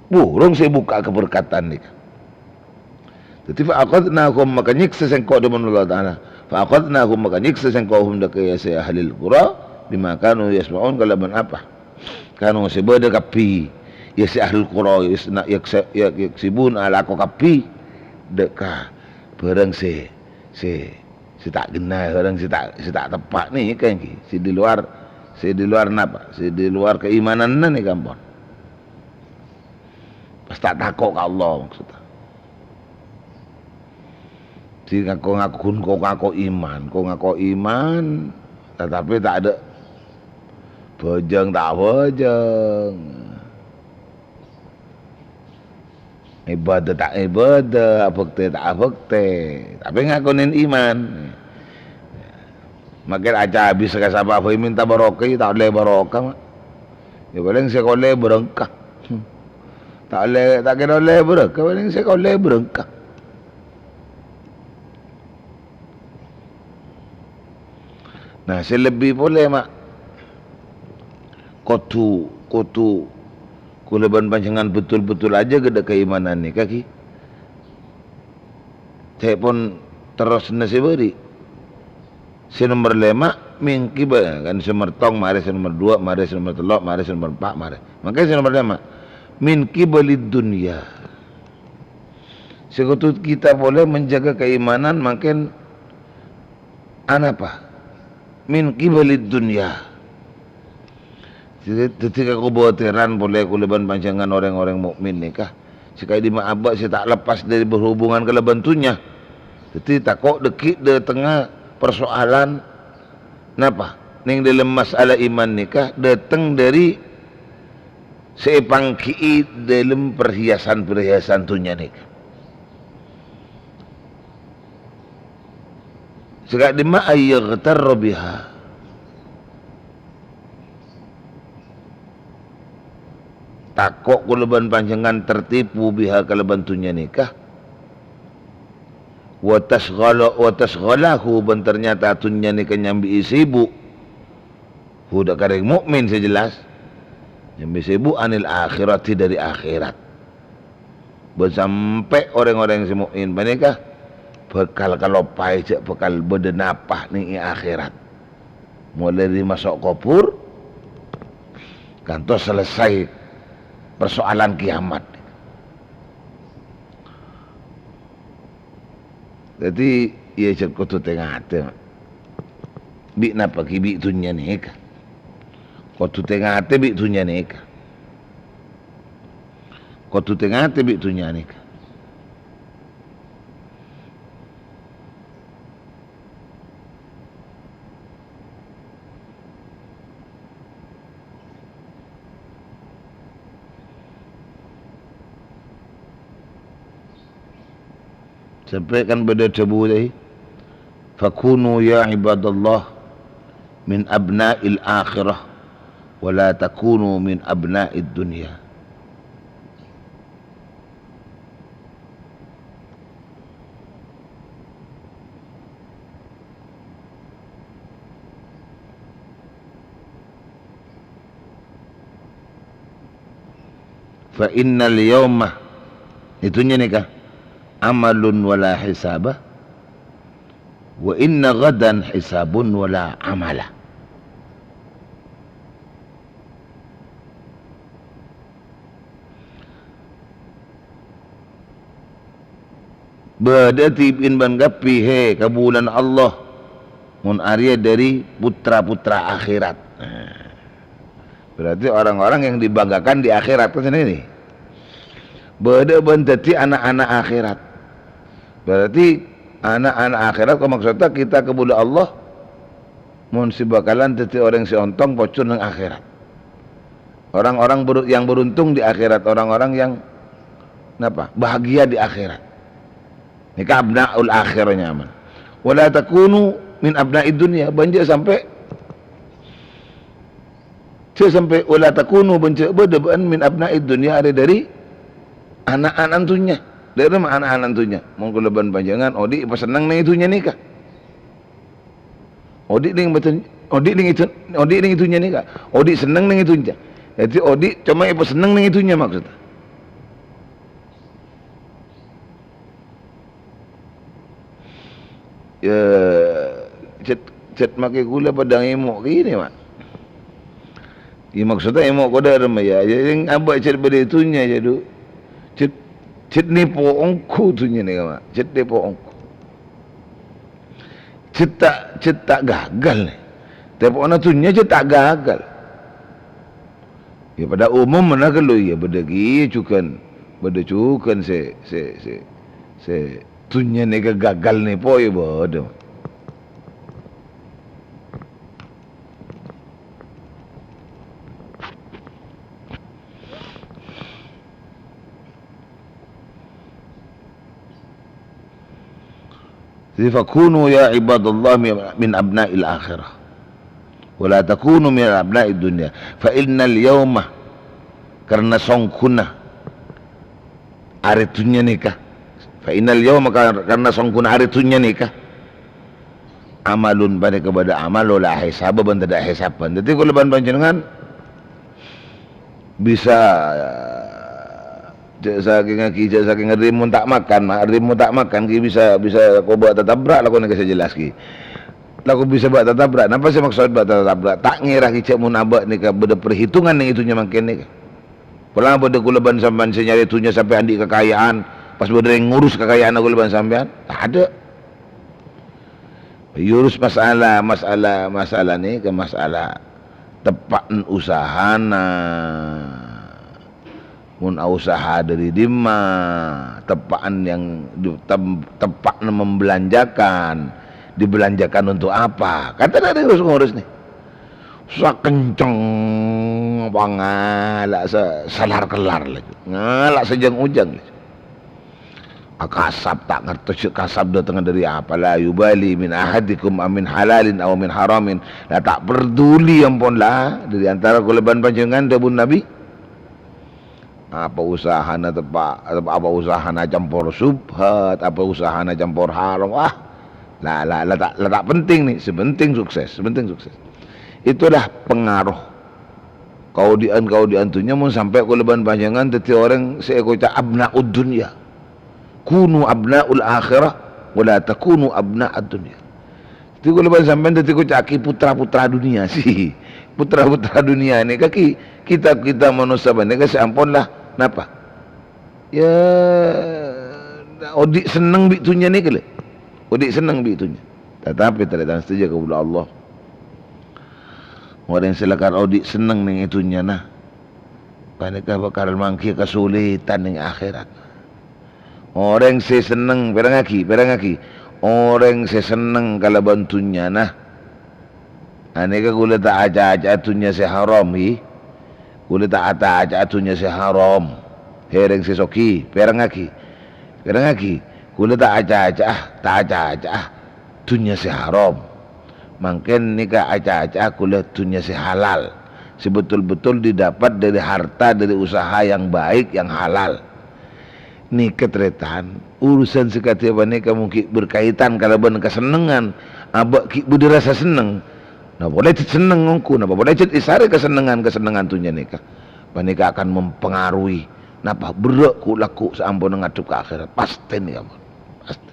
Burung sè bukka' kaberkatan nèka. Dhâddhi, "Fa aqadznahum," maka nyèksa sèngko', dhâbuna Allah Ta'ala. "Fa aqadznahum," maka nyèksa sèngko' "hum," dâ' ka sè ahlil qura, "bima kanu yasma'un," kalabân apa? Kanu sè bâdâ kabbhi, iyâ sè ahlul qura, yasna-, yaksa-, ya-, yaksibun, alako kabbhi, dâ' ka bhârâng sè, sè, sè ta' ghenna, bhârâng sè ta', sè ta' teppa' nèka ènggi, sè di luar, sè di luar napa? Sè di luar kaimananna nèka ampon. Pas ta' tako' ka Allah, maksudnya. Di ngako-ngako, ghun ko ngako iman, ko ngako iman, tetapi ta' adâ' bhâjâng, ta' abhâjâng. Ibadah, ta' ibadah, abhâktè, ta' abhâktè. Tapè ngakonè iman. Makkè aca abis ka sapa bhâi mènta barokah, ta' ollè barokah, ma'. Iyâ, palèng sè èkaollè bârângka. Ta' ollè, ta' kèra ollè bârângka, palèng sè èkaollè bârângka. Nah, sè lebbi polè, ma', kodhu, kodhu kaulâ bân panjhennengngan betul-betul ajâgâ dâ' kaimanan nèka, ghi. Ca'èpon terrosna sè bâri'. Sè nomer lèma', min kiba-, kan sè nomer tong, marè sè nomer duwâ', marè sè nomer tello', marè sè nomer empa', marè. Mangkèn sè nomer lèma', min kibalid dunya. Sè kodhu kita polè menjaga kaimanan mangkèn anapa? Min kibalid dunya. Dhâddhi, dhâddhi kakobâtèran polè kaulâ bân panjhennengngan orèng-orèng mukmin nèka. Sè ka'dimma abâ' sè ta' lepas dâri berhubungan kalabân dhunnya. Dhâddhi tako' dâggi' dâtengnga persoalan napa? Neng dâlem masalah iman nèka dâteng dâri sè èpangghi'i dâlem perhiasan-perhiasan dhunnya nèka. Sè ka'dimma, ayyaghtarra biha. Tako' kaulâ bân panjhennengngan tertipu biha kalabân dhunnya nèka. Wa tasghala-, wa tasghalahu, bân ternyata dhunnya nèka nyambi'i sibuk. Hu, dâ' ka orèng mukmin sè jelas. Nyambi sibuk anil akhirati, dâri akhèrat. Bân sampè' orèng-orèng sè mukmin panèka bhâkal kaloppaè jâ' bhâkal bâdâ napa neng è akhèrat. Molaè dâri maso' kobhur kantos selesai persoalan kiamat. Dhâddhi, iyâ, jhâ' kodhu tè-ngatè, ma'. Bi' napa ghi' bi' dhunnya nèka. Kodhu tè-ngatè bi' dhunnya nèka. Kodhu tè-ngatè bi' dhunnya nèka. Sampè' kan bâdâ dhâbu, "Fakunu ya ibadallah min abna'il akhirah, wa la takunu min abna'id dunya." Fa innal yauma, è dhunnya nèka, amalun wala hisaba, Wa inna ghadan hisabun wala amala. Bâdâ dhibi'in bân kabbhi, he, kabulâna Allah, mon arèya dhâri putra-putra akhèrat. Nah, berarti orang-orang yang dibanggakan di akhirat, kan ini. Bâdâ bân dhâddhi ana'-ana' akhèrat. Berarti ana'-ana' akhèrat, kok maksudnya kita kabulâ Allah, mon sè bakalan dhâddhi orèng sè ontong pojhur neng akhèrat. Orang-orang beru-, yang beruntung di akhirat, orang-orang yang, napa? Bahagia di akhirat. Nèka abnaul akhirah nyaman. Wala takunu min abnaid dunya, bân jhâ' sampè', jhâ' sampè', wala takunu, bân jhâ' bâdâ bâ'ân min abnaid dunya, arè dhâri ana'-ana' dhunnya. Dhâri ma ana'-ana' dhunnya? Mon kaulâ bân panjhennengngan odi' èpasenneng neng dhunnya nèka. Odi' neng bâdân, odi' neng dhun-, odi' neng dhunnya nèka. Odi' senneng neng dhunnya. Dhâddhi odi' coma èpasenneng neng dhunnya maksudnya. Ya, cèt, cèt makè kaulâ padâ ngèmo' kènè, Ma'. Ya, maksudnya ngèmo' kodâ rèma, ya. Ya, sèng abâ' cèt bâdâ è dhunnya, ya, Du. Cèt, cèt nèpo ongghu dhunnya nèka, Ma'. Cèt nèpo ongghu. Cèt ta', cèt ta' gagal, nè. Tèpo'na dhunnya cèt ta' gagal. Ya, padâ umumma ghâllu, ya, bâdâ kèya jhughân, bâdâ jhughân sè, sè, sè, sè dhunnya nèka gagal nèpo, ya, bâdâ. Jadi, "Fakunu ya ibadallah min, min abna'il akhirah. Wa la takunu min abna'id dunya. Fa innal yauma," karna songghuna arè dhunnya nèka. "Fa innal yauma," kar-, karna songghuna arè dhunnya nèka. "Amalun," panèka bâdâ amal, "wa la hisaba," bân tadâ' hèsabhân. Dhâddhi, kaulâ bân panjhennengngan bisa, jhâ' sakèng aghi, jhâ' sakèng rimon ta' makan, ma-, rimon ta' makan ghi bisa, bisa kobâ tatabrak, lakona ghi sè jelas ghi. Lako bisa bâ' tatabrak. Napa sè maksod bâ' tatabrak? Ta' ngèra ghi jhâ' mon abâ' nèka bâdâ perhitungan neng è dhunnya mangkèn nèka. Pola bâdâ kaulâ bân sampèyan sè nyarè dhunnya sampè' andi' kakaja'an, pas bâdâ orèng ngurus kakaja'anna kaulâ bân sampèyan? Tadâ'. Èurus masalah, masalah, masalah nèka masalah teppa'na usahana. Mon ausaha dâri dimma, teppa'na yang di-, tem-, teppa'na membelanjakan, dibelanjakan untuk apa? Kan tadâ' orèng ngurus-ngurus nè. Sakenceng apa ngala' sa-, salar-kellar laju. Ngala' sajâng-ojâng laju. Akasap ta' ngartos jhâ' kasap dâtengnga dâri apa. "La yubali min ahadikum amin halalin aw min haramin." La ta' perduli ampon la dâri antara kaulâ bân panjhennengngan, dhâbuna Nabi. Apa usahana teppa', apa usahana campor subhat, apa usahana campor haram. Ah, la, la, la ta', la ta' penting nè. Sè penting sukses, sè penting sukses. Itulah pengaruh kaodi'ân-kaodi'ân dhunnya mon sampè' kaulâ bân panjhennengngan dhâddhi orèng sè èkoca' abna'ud dunya. Kunu abna'ul akhirah, wa la takunu abna'ad dunya. Dhâddhi kaulâ bân sampèyan dhâddhi koca'aghi putra-putra dunia, sih. Putra-putra dunia nèka ki-, kita, kita manossa panèka sè ampon la, napa? Ya, odi' senneng bi' dhunnya nèka, lè. Odi' senneng bi' dhunnya. Tatapi, tarètan sadhâjâ kaulâ Allah, orèng sè lakar odi' senneng neng è dhunnyana, panèka bhâkal mangghi kasulitân neng akhèrat. Orèng sè senneng, pèrengngaghi, pèrengngaghi. Orèng sè senneng kalabân dhunnyana, anèka kaulâ ta' aca-aca'a dhunnya sè haram, ghi. Kaulâ ta' aca-aca'a dhunnya sè haram. Hè, rèng sè soghi, pèrengngaghi. Pèrengngaghi. Kaulâ ta' aca-aca'a, ta' aca-aca'a dhunnya sè haram. Mangkèn nèka aca-aca'a kaulâ dhunnya sè halal, sè betul-betul didapat dari harta, dari usaha yang baik, yang halal. Nèka, tarètan, urusan sakadhi panèka mon ghi' berkaitan kalabân kasennengngan, abâ' ghi' bâdâ rasa senneng. Napa polè cè' senneng ongghu, napa polè cè' èsarè kasennengngan-kasennengngan dhunnya nèka. Panèka akan mempengaruhi napa berrâ' ghu'-lagghu' saamponna ngadhep ka akhèrat. Pastè nèka, ampon. Pastè.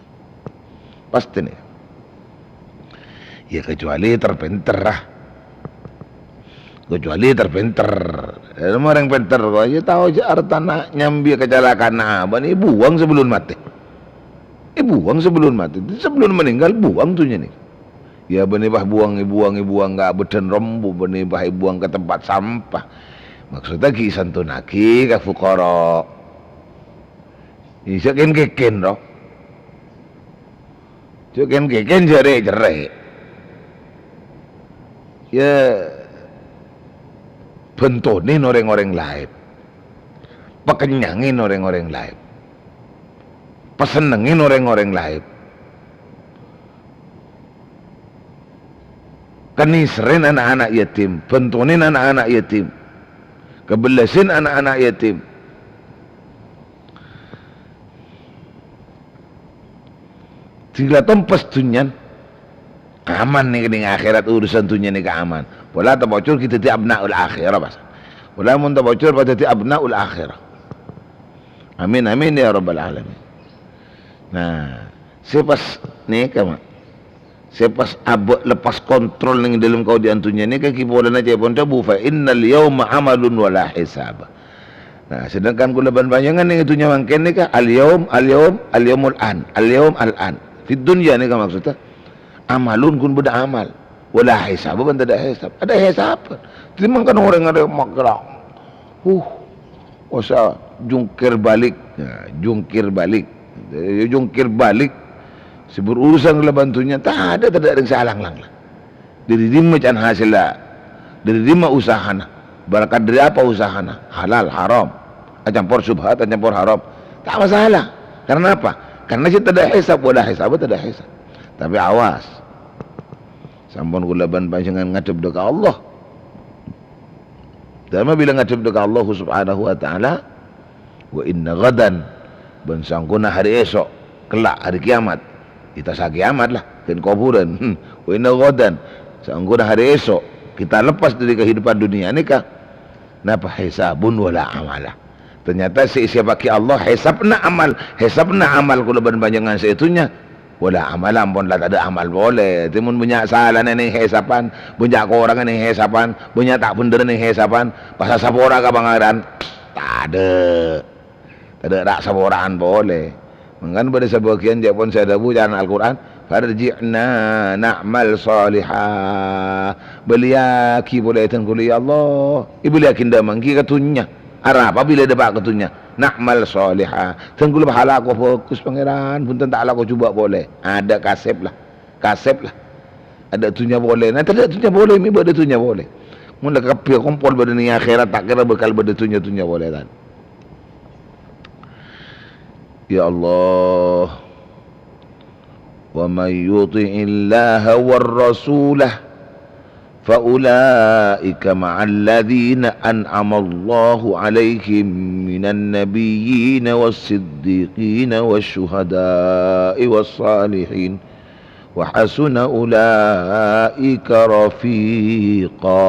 Pastè nèka. Ya, kecuali ter-penter, ah. Kecuali ter-penter. Dhâddhi orèng pènter kok, ya tao jâ' artana nyambi kacalakaanna abâ'na, èbuwâng sabellunna matè. Èbuwâng sabellunna matè. Sabellunna meninggal, buwâng dhunnya nèka. Ya, bânnè pas buwâng, èbuwâng, èbuwâng ka bâdân rombu, bânnè pas èbuwâng ka tempat sampah. Maksudnya ghi' èsantunaghi ka fuqara. Jhâ' kèn-kèkèn, ro. Jhâ' kèn-kèkèn jhâ' rè'-cerrè'. Ya, bhântonè rèng-orèng laèn. Pakennyangè rèng-orèng laèn. Pasennengngè rèng-orèng laèn. Kanèserrè na'-kana' yatim, bhântonè na'-kana' yatim. Kabellasè na'-kana' yatim. Sèngghâ tompes dhunnyana, aman nèng, nèng akhèrat urusan dhunnya nèka aman. Pola tapocor ghi' dhâddhi abnaul akhirah, pas. Pola mon tapocor pas dhâddhi abnaul akhirah. Amin, amin, ya rabbal alamin. Nah, sè pas nèka, Ma'. Sè pas abâ' lepas kontrol nèng dâlem kaodi'ân dhunnya nèka ghi' polana ca'èpon dhâbu, "Fa innal yauma amalun wa la hisaba." Nah, sedangkan kaulâ bân panjhennengngan nèng dhunnya mangkèn nèka, al-yaum, al-yaum, al-yaumul an, al-yaum al-an. Fid dunya nèka maksudnya, amalun ghun bâdâ amal. Wa la hisaba bân tadâ' hisab. Tadâ' hisab. Dhâddhi mangkana orèng arè makkèra. Huh. Osa jungkir balik. Nah, jungkir balik. Ya, jungkir balik. Sè berurusan kalabân dhunnya, tadâ', tadâ' rèng sè alang-lang. Dâri dimma can hasèlla? Dâri dimma usahana? Barakat dâri apa usahana? Halal, haram? Acampor syubhat, acampor haram? Ta' masalah. Karena apa? Karena sè tadâ' hisab, wa la hisab, tadâ' hisab. Tapè awas. Sampon kaulâ bân panjhennengngan ngadhep dâ' ka Allah. Dâ' ma' bilâ ngadhep dâ' ka Allah Subhanahu wa Ta'ala, "Wa inna ghadan," bân saongghuna hari esok, kelak hari kiamat. Kita sa kiamat lah, kèng kobhurân. "Wa inna ghadan," saongghuna hari esok, kita lepas dari kehidupan dunia nèka. Napa? Hisabun wala amala. Ternyata sè èsiyappaghi Allah, hisabna amal, hisabna amal kaulâ bân panjhennengngan sè è dhunnya. Wala amala, ampon la tadâ' amal polè. Dhâddhi mon bânnya' salana nèng hisaban, bânnya' korangnga nèng hisaban, bânnya' ta' bhendherra nèng hisaban, pas asapora ka Pangèran, tadâ'. Tadâ' ra-saporaan polè. Mangkana bâdâ sabâgiyân ca'èpon sè adhâbu ca'na Al-Qur'an, "Farji'na na'mal shaliha." Bâliyaghi polè dhân kaulâ, ya Allah. Èbâliyaghi dâ' mangghi ka dhunnya. Arapa bilâ dâpa' ka dhunnya? Na'mal shaliha. Dhân kaulâ pas alako bhâghus, Pangèran. Bhunten ta' alako jhubâ' polè. Adâ' kasèp la. Kasèp la. Adâ' dhunnya polè. Nah, tadâ' dhunnya polè, mè' bâdâ dhunnya polè. Mon la kabbhi kompol bâdâ nèng akhèrat, ta' kèra bhâkal bâdâ dhunnya-dhunnya polè, tan. Ya Allah. "Wa may yuti'illaha war rasulah." "Fa ulaika ma'alladzina an'amallahu 'alaihim minan nabiyyina was siddiqina wasy syuhada'i was shalihin, wa hasuna ulaika rafiqa."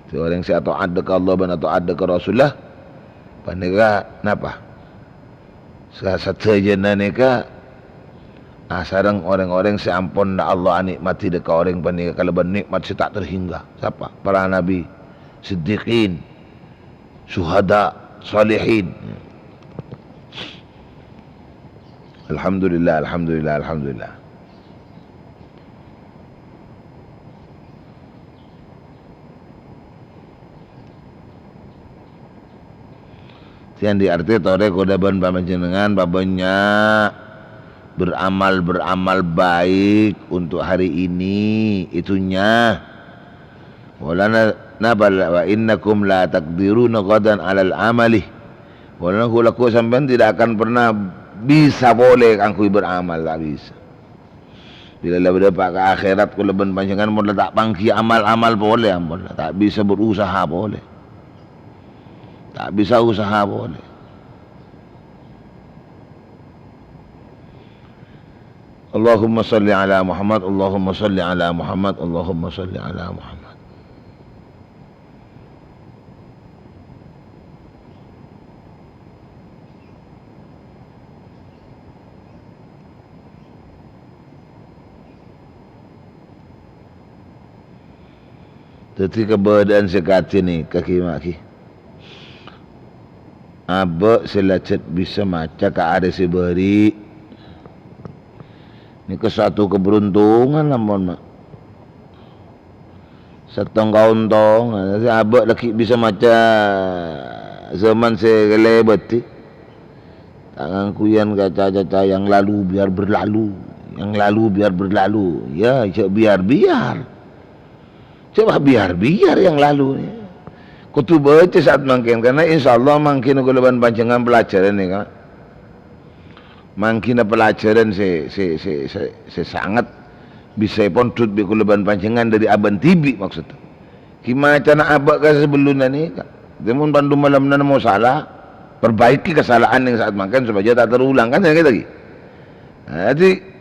Sè orèng sè ata'at ka Allah bân ata'at ka Rasulullah, panèka napa? Sa-, sadhâjâna nèka asareng orèng-orèng sè ampon Allah anè'madi dâ' ka orèng panèka kalabân nè'mat sè ta' terhingga. Sapa? Para nabi, siddiqin, syuhada, shalihin. Alhamdulillah, alhamdulillah, alhamdulillah. Sè andi' artè torè kaulâ bân panjhennengngan pabânnya' beramal-beramal baik untuk hari ini, itunya. Polana napa, "Wa innakum la taqdiruna ghadan 'alal amali." Polana ghu-, lagghu' sampèyan tidak akan pernah bisa polè kaangghuy beramal, ta' bisa. Bilâ la bâdâ pa-, ka akhèrat, kaulâ bân panjhennengngan mon la ta' panggi amal-amal polè, ampon la ta' bisa berusaha polè. Ta' bisa usaha polè. Allahumma shalli ala Muhammad, Allahumma shalli ala Muhammad, Allahumma shalli ala Muhammad. Dhâddhi kabâdâ'ân sè kadhi nèka, ghi, ma', ghi. Abâ' sè la jhât bisa maca ka arè sè bâri'. Nèka satu keberuntungan, ampon, ma'. Sèttong kaontongan. Sè abâ' la ghi' bisa maca zaman sè kalèbâdhi. Ta' ngangghuyan ka ca-, ca-, ca-, yang lalu biar berlalu, yang lalu biar berlalu. Ya, jhâ' biar-biar. Coba biar-biar yang lalu, ya. Kodhu baca saat mangkèn, karena insyaallah mangkèn kaulâ bân panjhennengngan pelajaran nèka. Mangkèn pelajaran sè, sè, sè, sè, sè sanget bisa èpondhut bi' kaulâ bân panjhennengngan dâri abâ' dhibi', maksud. Ghi' macana abâ' ka sabellunna nèka. Dhâddhi mon pandu malemma nèmo sala, perbaiki kesalahan yang saat mangkèn supaya ta' terulang, kan, ya, gitu, ghi. Nah, jadi,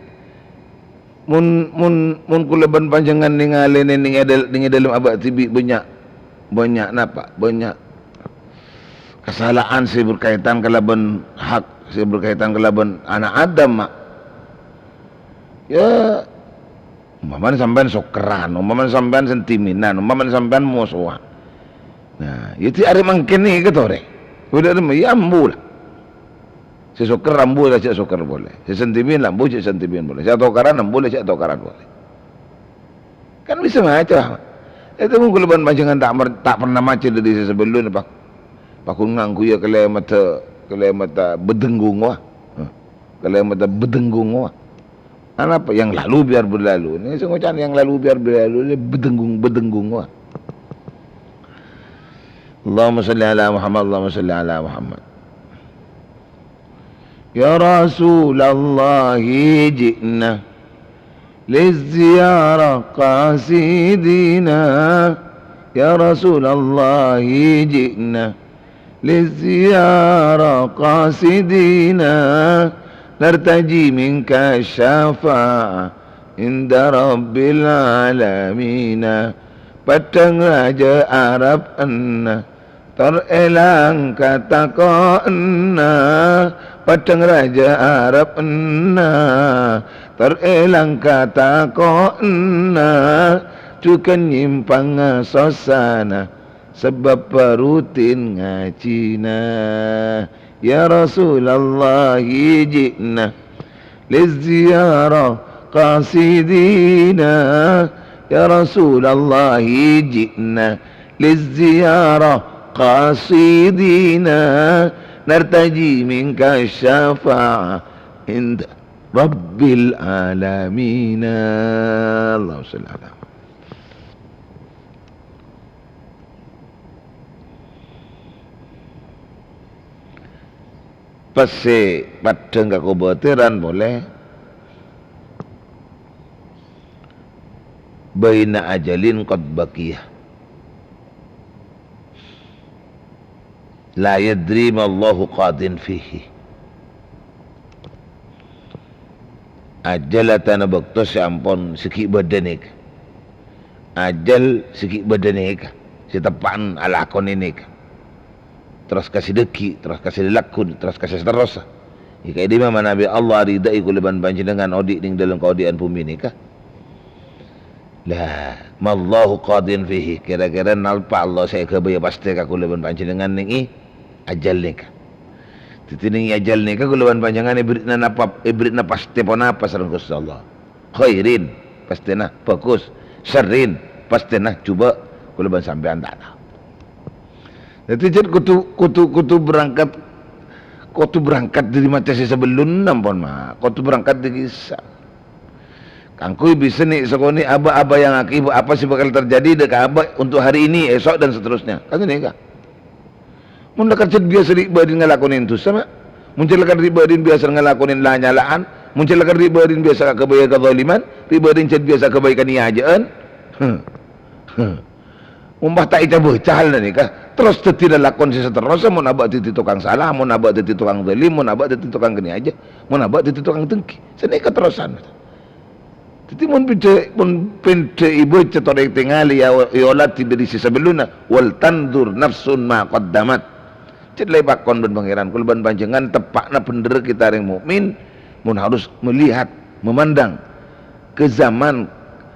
Mon, mon, mon kaulâ bân panjhennengngan nèngalè nèng è dâl-, nèng è dâlem abâ' dhibi' bânnya', bânnya' napa? Bânnya' kasala'an sè berkaitan kalabân hak, sè berkaitan kalabân ana' Adam, ma'. Ya, umpamana sampèyan sokkeran, umpamana sampèyan sentimenan, umpamana sampèyan mosowan. Nah, ya, dhi arè mangkèn nèka torè. Udah, ya, ambu la. Sè sokker ambu la jhâ' sokker polè. Sè sentimen la ambu jhâ' sentimen polè. Sè atokaran ambu la jhâ' atokaran polè. Kan bisa maca. Itu mon kaulâ bân panjhennengngan ta' mer-, ta' pernah maca dâri sè sabellunna, Pak. Pakon ngangghuy ya kalimat, kalimat bedenggung, wa. Hah. Kalimat bedenggung, wa. Anapa? Yang lalu biar berlalu. Ini sè ngoca'na yang lalu biar berlalu, ini bedenggung-bedenggung, wa. Allahumma shalli ala Muhammad, Allahumma shalli ala Muhammad. Ya Rasulullah, ji'na lizziyarah qasidina. Ya Rasulullah, ji'na lizziyarah qasidina. Nartaji minka syafa'ah inda Rabbil alamina. Paddhâng rajâ arep enna, tor èlang katako'na. Paddhâng rajâ arep enna, tor èlang katako'na. Jhughân nyèmpang sossana, sabâb rutin ngajhina. Ya Rasulullah, ji'na lizziyarah qasidina. Ya Rasulullah, ji'na lizziyarah qasidina. Nartaji minka syafa'ah inda Rabbil alamina. Allahumma shalli ala Pas sè paddhâng ka kobâtèran polè, baina ajalin qad baqiya. La yadri mallahu qadin fihi. Ajâl atana bâkto sè ampon sè ghi' bâdâ nèka. Ajâl sè ghi' bâdâ nèka, sè teppa'na alakonè nèka. Terros ka sè dhâggi', terros ka sè lalagghu', terros ka sè saterrossa. Èka'dimma manabi Allah aridhâi kaulâ bân panjhennengngan odi' neng dâlem kaodi'ân bhumè nèka? La, mallahu qadin fihi, kèra-kèra napa Allah sè èghâbâyâ pastè ka kaulâ bân panjhennengngan neng è ajâl nèka. Dhâddhi neng è ajâl nèka kaulâ bân panjhennengngan èbherri'na napa, èbherri'na pastè ponapa sareng Ghustè Allah. Khairin, pastèna bhâghus. Syarrin, pastèna jhubâ'. Kaulâ bân sampèyan ta' tao. Dhâddhi, jhât kodhu, kodhu, kodhu berangkat, kodhu berangkat dâri maca sè sabellunna, ampon, ma'. Kodhu berangkat dâri kissa. Kaangghuy bisa nè', sakonè' abâ', abayangngaghi apa sè bhâkal terjadi dâ' ka abâ' untuk hari ini, esok, dan seterusnya. Kan nèka. Mon lakar jhât biyasa ri'-bâri'na ngalakonè dhusa, ma'. Mon jhât lakar ri'-bâri'na biyasa ngalakonè la'-nyala'an, mon jhât lakar ri'-bâri'na biyasa aghâbâyâ kadhâliman, ri'-bâri'na jhât biyasa aghâbâyâ kanèyajâ'ân. Mon pas ta' èca-bâca hal nèka, terros dhâddhi lalakon sè saterrossa, mon abâ' dhâddhi tokang sala, mon abâ' dhâddhi tokang dhâlim, mon abâ' dhâddhi tokang kanèyajâ, mon abâ' dhâddhi tokang dengki. Sanèka terrosan. Dhâddhi mon pèdhâ, mon pèdhâ èbâca torè ètèngalè, ya, èolatè dâri sè sabellunna, "Wal tanzur nafsun ma qaddamat." Jhât la èpakon bân Pangèran, kaulâ bân panjhennengngan teppa'na bhendher kita rèng mukmin, mon harus melihat, memandang ke zaman,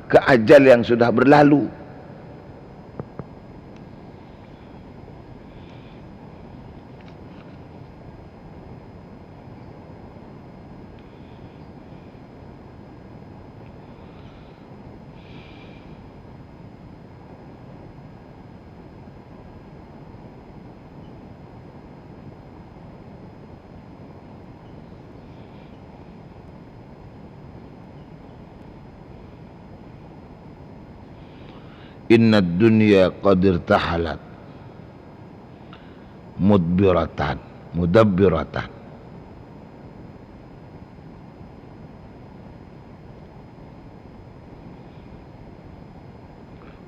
ke ajal yang sudah berlalu. Innad dunya qad irtahalat mudbiratan, mudabbiratan.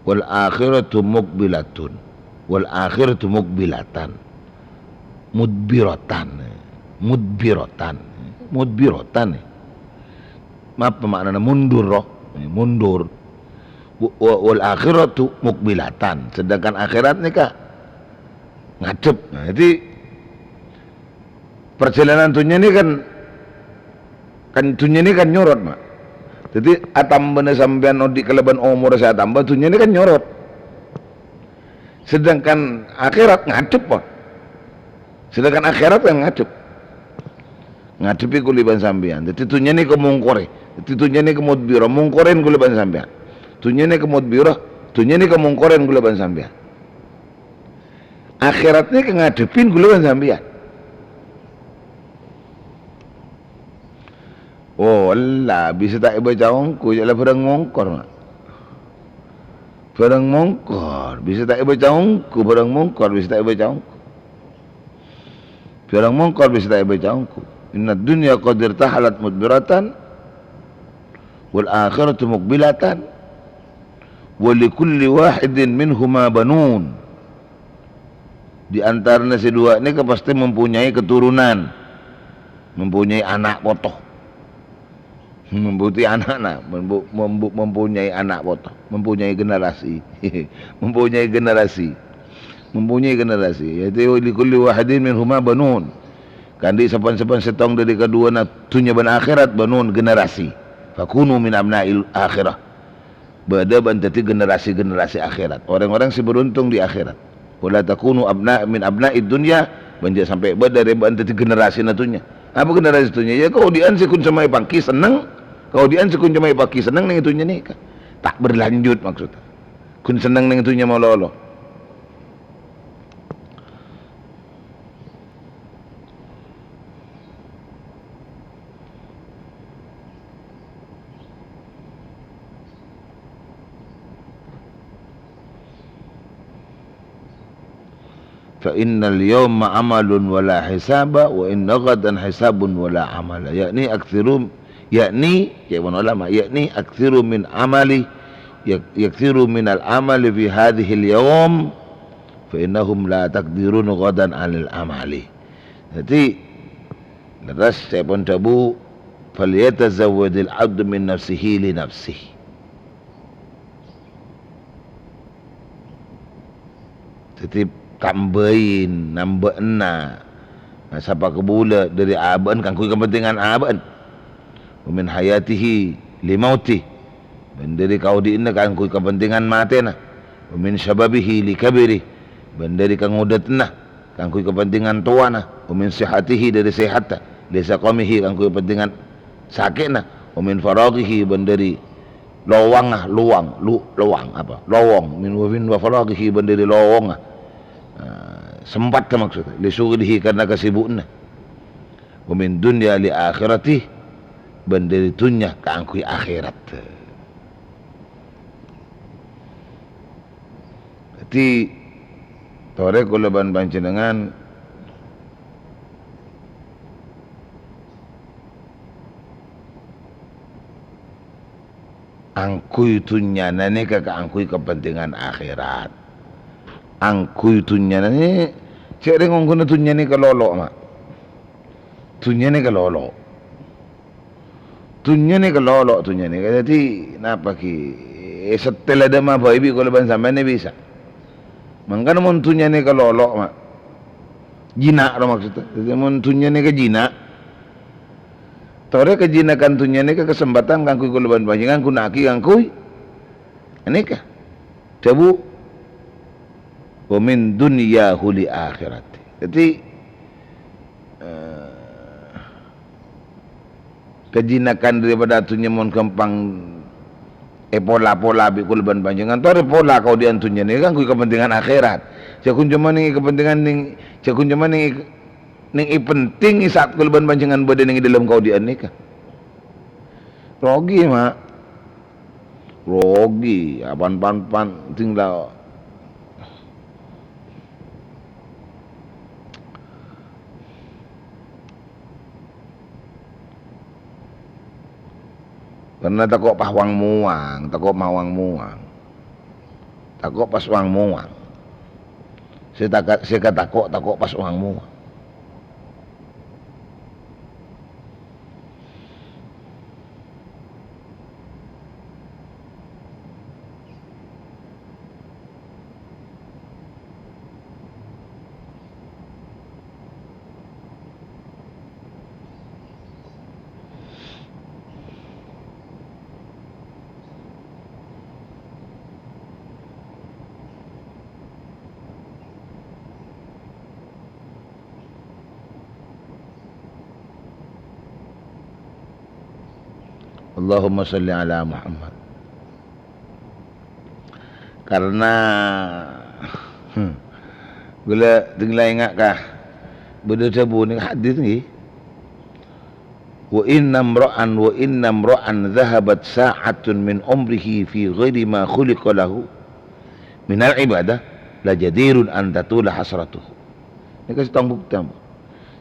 Wal akhiratu muqbilatun. Wal akhiratu muqbilatan. Mudbiratan. Mudbiratan. Mudbiratan. Apa maknana mundur, roh? Mundur. Wa-, wa-, wal akhiratu muqbilatan. Sedangkan akhirat nèka ngadhep. Nah, jadi, parjhâlânan dhunnya ini kan, kan dhunnya ini kan nyorot, Mak. Jadi, atambâna sampèyan odi' kalabân omor sè atamba, dhunnya ini kan nyorot. Sedangkan akhirat ngadhep, Pak. Sedangkan akhirat kan ngadhep. Ngadhebbhi kaulâ bân sampèyan. Jadi, dhunnya ini kemungkore. Jadi, dhunnya ini kemudbiro, mungkoren kaulâ bân sampèyan. Dhunnya ini kemudbiro, dhunnya ini kemungkoren kaulâ bân sampèyan. Akhirat nèka ngadhebbhi kaulâ bân sampèyan. Oh, ella, bisa ta' èbâca ongghu, jhâ' la bhârâng mongkor, Mak. Bhârâng mongkor, bisa ta' èbâca ongghu, bhârâng mongkor, bisa ta' èbâca ongghu. Bhârâng mongkor bisa ta' èbâca ongghu. Innad dunya qad irtahalat mudbiratan, wal akhiratu muqbilatan, wa likulli wahidin minhuma banun. Di antarana sè duwâ' nèka pastè mempunyai keturunan, mempunyai ana' poto. Mempunyai ana'na, mempu-, mempu-, mempunyai ana' poto, mempunyai generasi. Mempunyai generasi. Mempunyai generasi. Yaitu, "Likulli wahidin minhuma banun." Kandhi' sapan-sapan sèttong dhâri kaduwâna dhunnya bân akhèrat, banun, generasi. "Fakunu min abna'il akhirah." Bâdâ bân dhâddhi generasi-generasi akhèrat. Orang-orang sè beruntung di akhirat. "Wa la takunu abna-, min abna'id dunya," bân jhâ' sampè' bâdâ rè bân dhâddhi generasina dhunnya. Apa generasi dhunnya? Ya, kaodi'ân sè ghun sè mayu panggi senneng. Kaodi'ân sè ghun sè mayu panggi senneng neng dhunnya nèka. Ta' berlanjut maksudnya. Ghun senneng neng dhunnya malolo. "Fa innal yauma amalun wa la hisaba, wa inna ghadan hisabun wa la amala." Yakni akthiru, yakni, ya, ulama, yakni akthiru min amali, yak-, yakthiru minal amali fi hadhil yaum, fa innahum la taqdiruna ghadan 'alal amali. Jadi, lerres saèpon dhâbu, "Falyatazawwadil 'abdu min nafsihi li nafsihi." Dhâddhi, tambâi, nambâ'âna, nah, sapa kabulâ dhâri abâ'na kaangghuy kapentingan abâ'na. "Wa min hayatihi li mauti," bân dhâri kaodi'ânna kaangghuy kapentingan matèna. "Wa min syababihi li kabiri," bân dhâri kangodâdânna kaangghuy kapentingan towana. "Wa min sihhatihi," dhâri sehatta, "li saqamihi," kaangghuy kapentingan sakè'na. "Wa min faraghihi," bân dhâri lowangnga, luwang, lu-, lowang apa? Lowong. "Min wa min wa faraghihi," bân dhâri lowongnga. Nah, sempat maksudnya. "Li syughlihi," karena kesibukanna. "Wa min dunya li akhirati," bân dhâri dhunnya kaangghuy akhèrat. Dhâddhi, torè kaulâ bân panjhennengngan angghuy dhunnyana nèka kaangghuy kapentingan akhèrat. Angghuy dhunnyana nè-, jhâ' rèng ongghuna dhunnya nèka lolo', Mak. Dhunnya nèka lolo'. Dhunnya nèka lolo', dhunnya nèka. Dhâddhi, napa ghi? Èsetèl adâ' mabâi bi' kaulâ bân sampèyan nè bisa. Mangkana mon dhunnya nèka lolo', Mak. Jina' ro maksudnya. Dhâddhi mon dhunnya nèka jina', torè kajinakan dhunnya nèka kasempatan kaangghuy kaulâ bân panjhennengngan ghuna'aghi kaangghuy nèka. Dhâbu, "Wa min dunyahu li akhirati." Dhâddhi, eh, kajinakan daripada dhunnya mon ghâmpang èpola-pola bi' kaulâ bân panjhennengngan, torè pola kaodi'ân dhunnya nèka kaangghuy kapentingan akhèrat. Jhâ' ghun coma neng kapentingan neng, jhâ' ghun coma neng, neng è penting è sa'at kaulâ bân panjhennengngan bâdâ neng è dhâlem kaodi'ân nèka. Rogi, Mak. Rogi, apan-pan-pan, ding la. Karna tako' pas wang-mowang, tako' mawang-mowang. Tako' pas wang-mowang. Sè taka-, sè katako', tako' pas wang-mowang. Allahumma shalli ala Muhammad. Karna, hmm, ghulâ ding la enga' ka bâdâ dhâbu nèng hadis ngghi. "Wa inna imra'an, wa inna imra'an dhahabat sa'atun min umrihi fi ghairi ma khuliqa lahu minal ibadah, la jadirun an tatula hasratuhu." Nèka sèttong bukti, Ambo.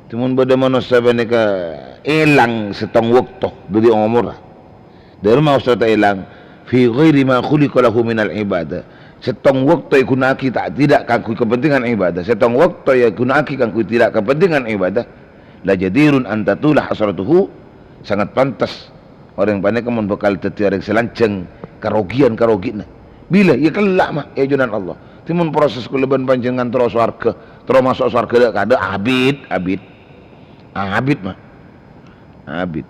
Coma bâdâ manossa panèka èlang sèttong bâkto dâri omorra. Dâri maksodda èlang, "Fi ghairi ma khuliqa lahu minal ibadah." Sèttong bâkto èghuna'aghi ta-, tidak kaangghuy kepentingan ibadah. Sèttong bâkto èghuna'aghi kaangghuy tidak kepentingan ibadah. "La jadirun an tatula hasratuhu." Sangat pantes orèng panèka mon bhâkal dhâddhi orèng sè lanjhâng karogiyan-karogiyanna. Bilâ? Iyâ, ghellâ', Ma', è ajunanna Allah. Dhimèn proses kaulâ bân panjhennengngan terro sowarghâ, terro maso' sowarghâ dâ'-kadâ', abit, abit. Abit, Ma'. Abit.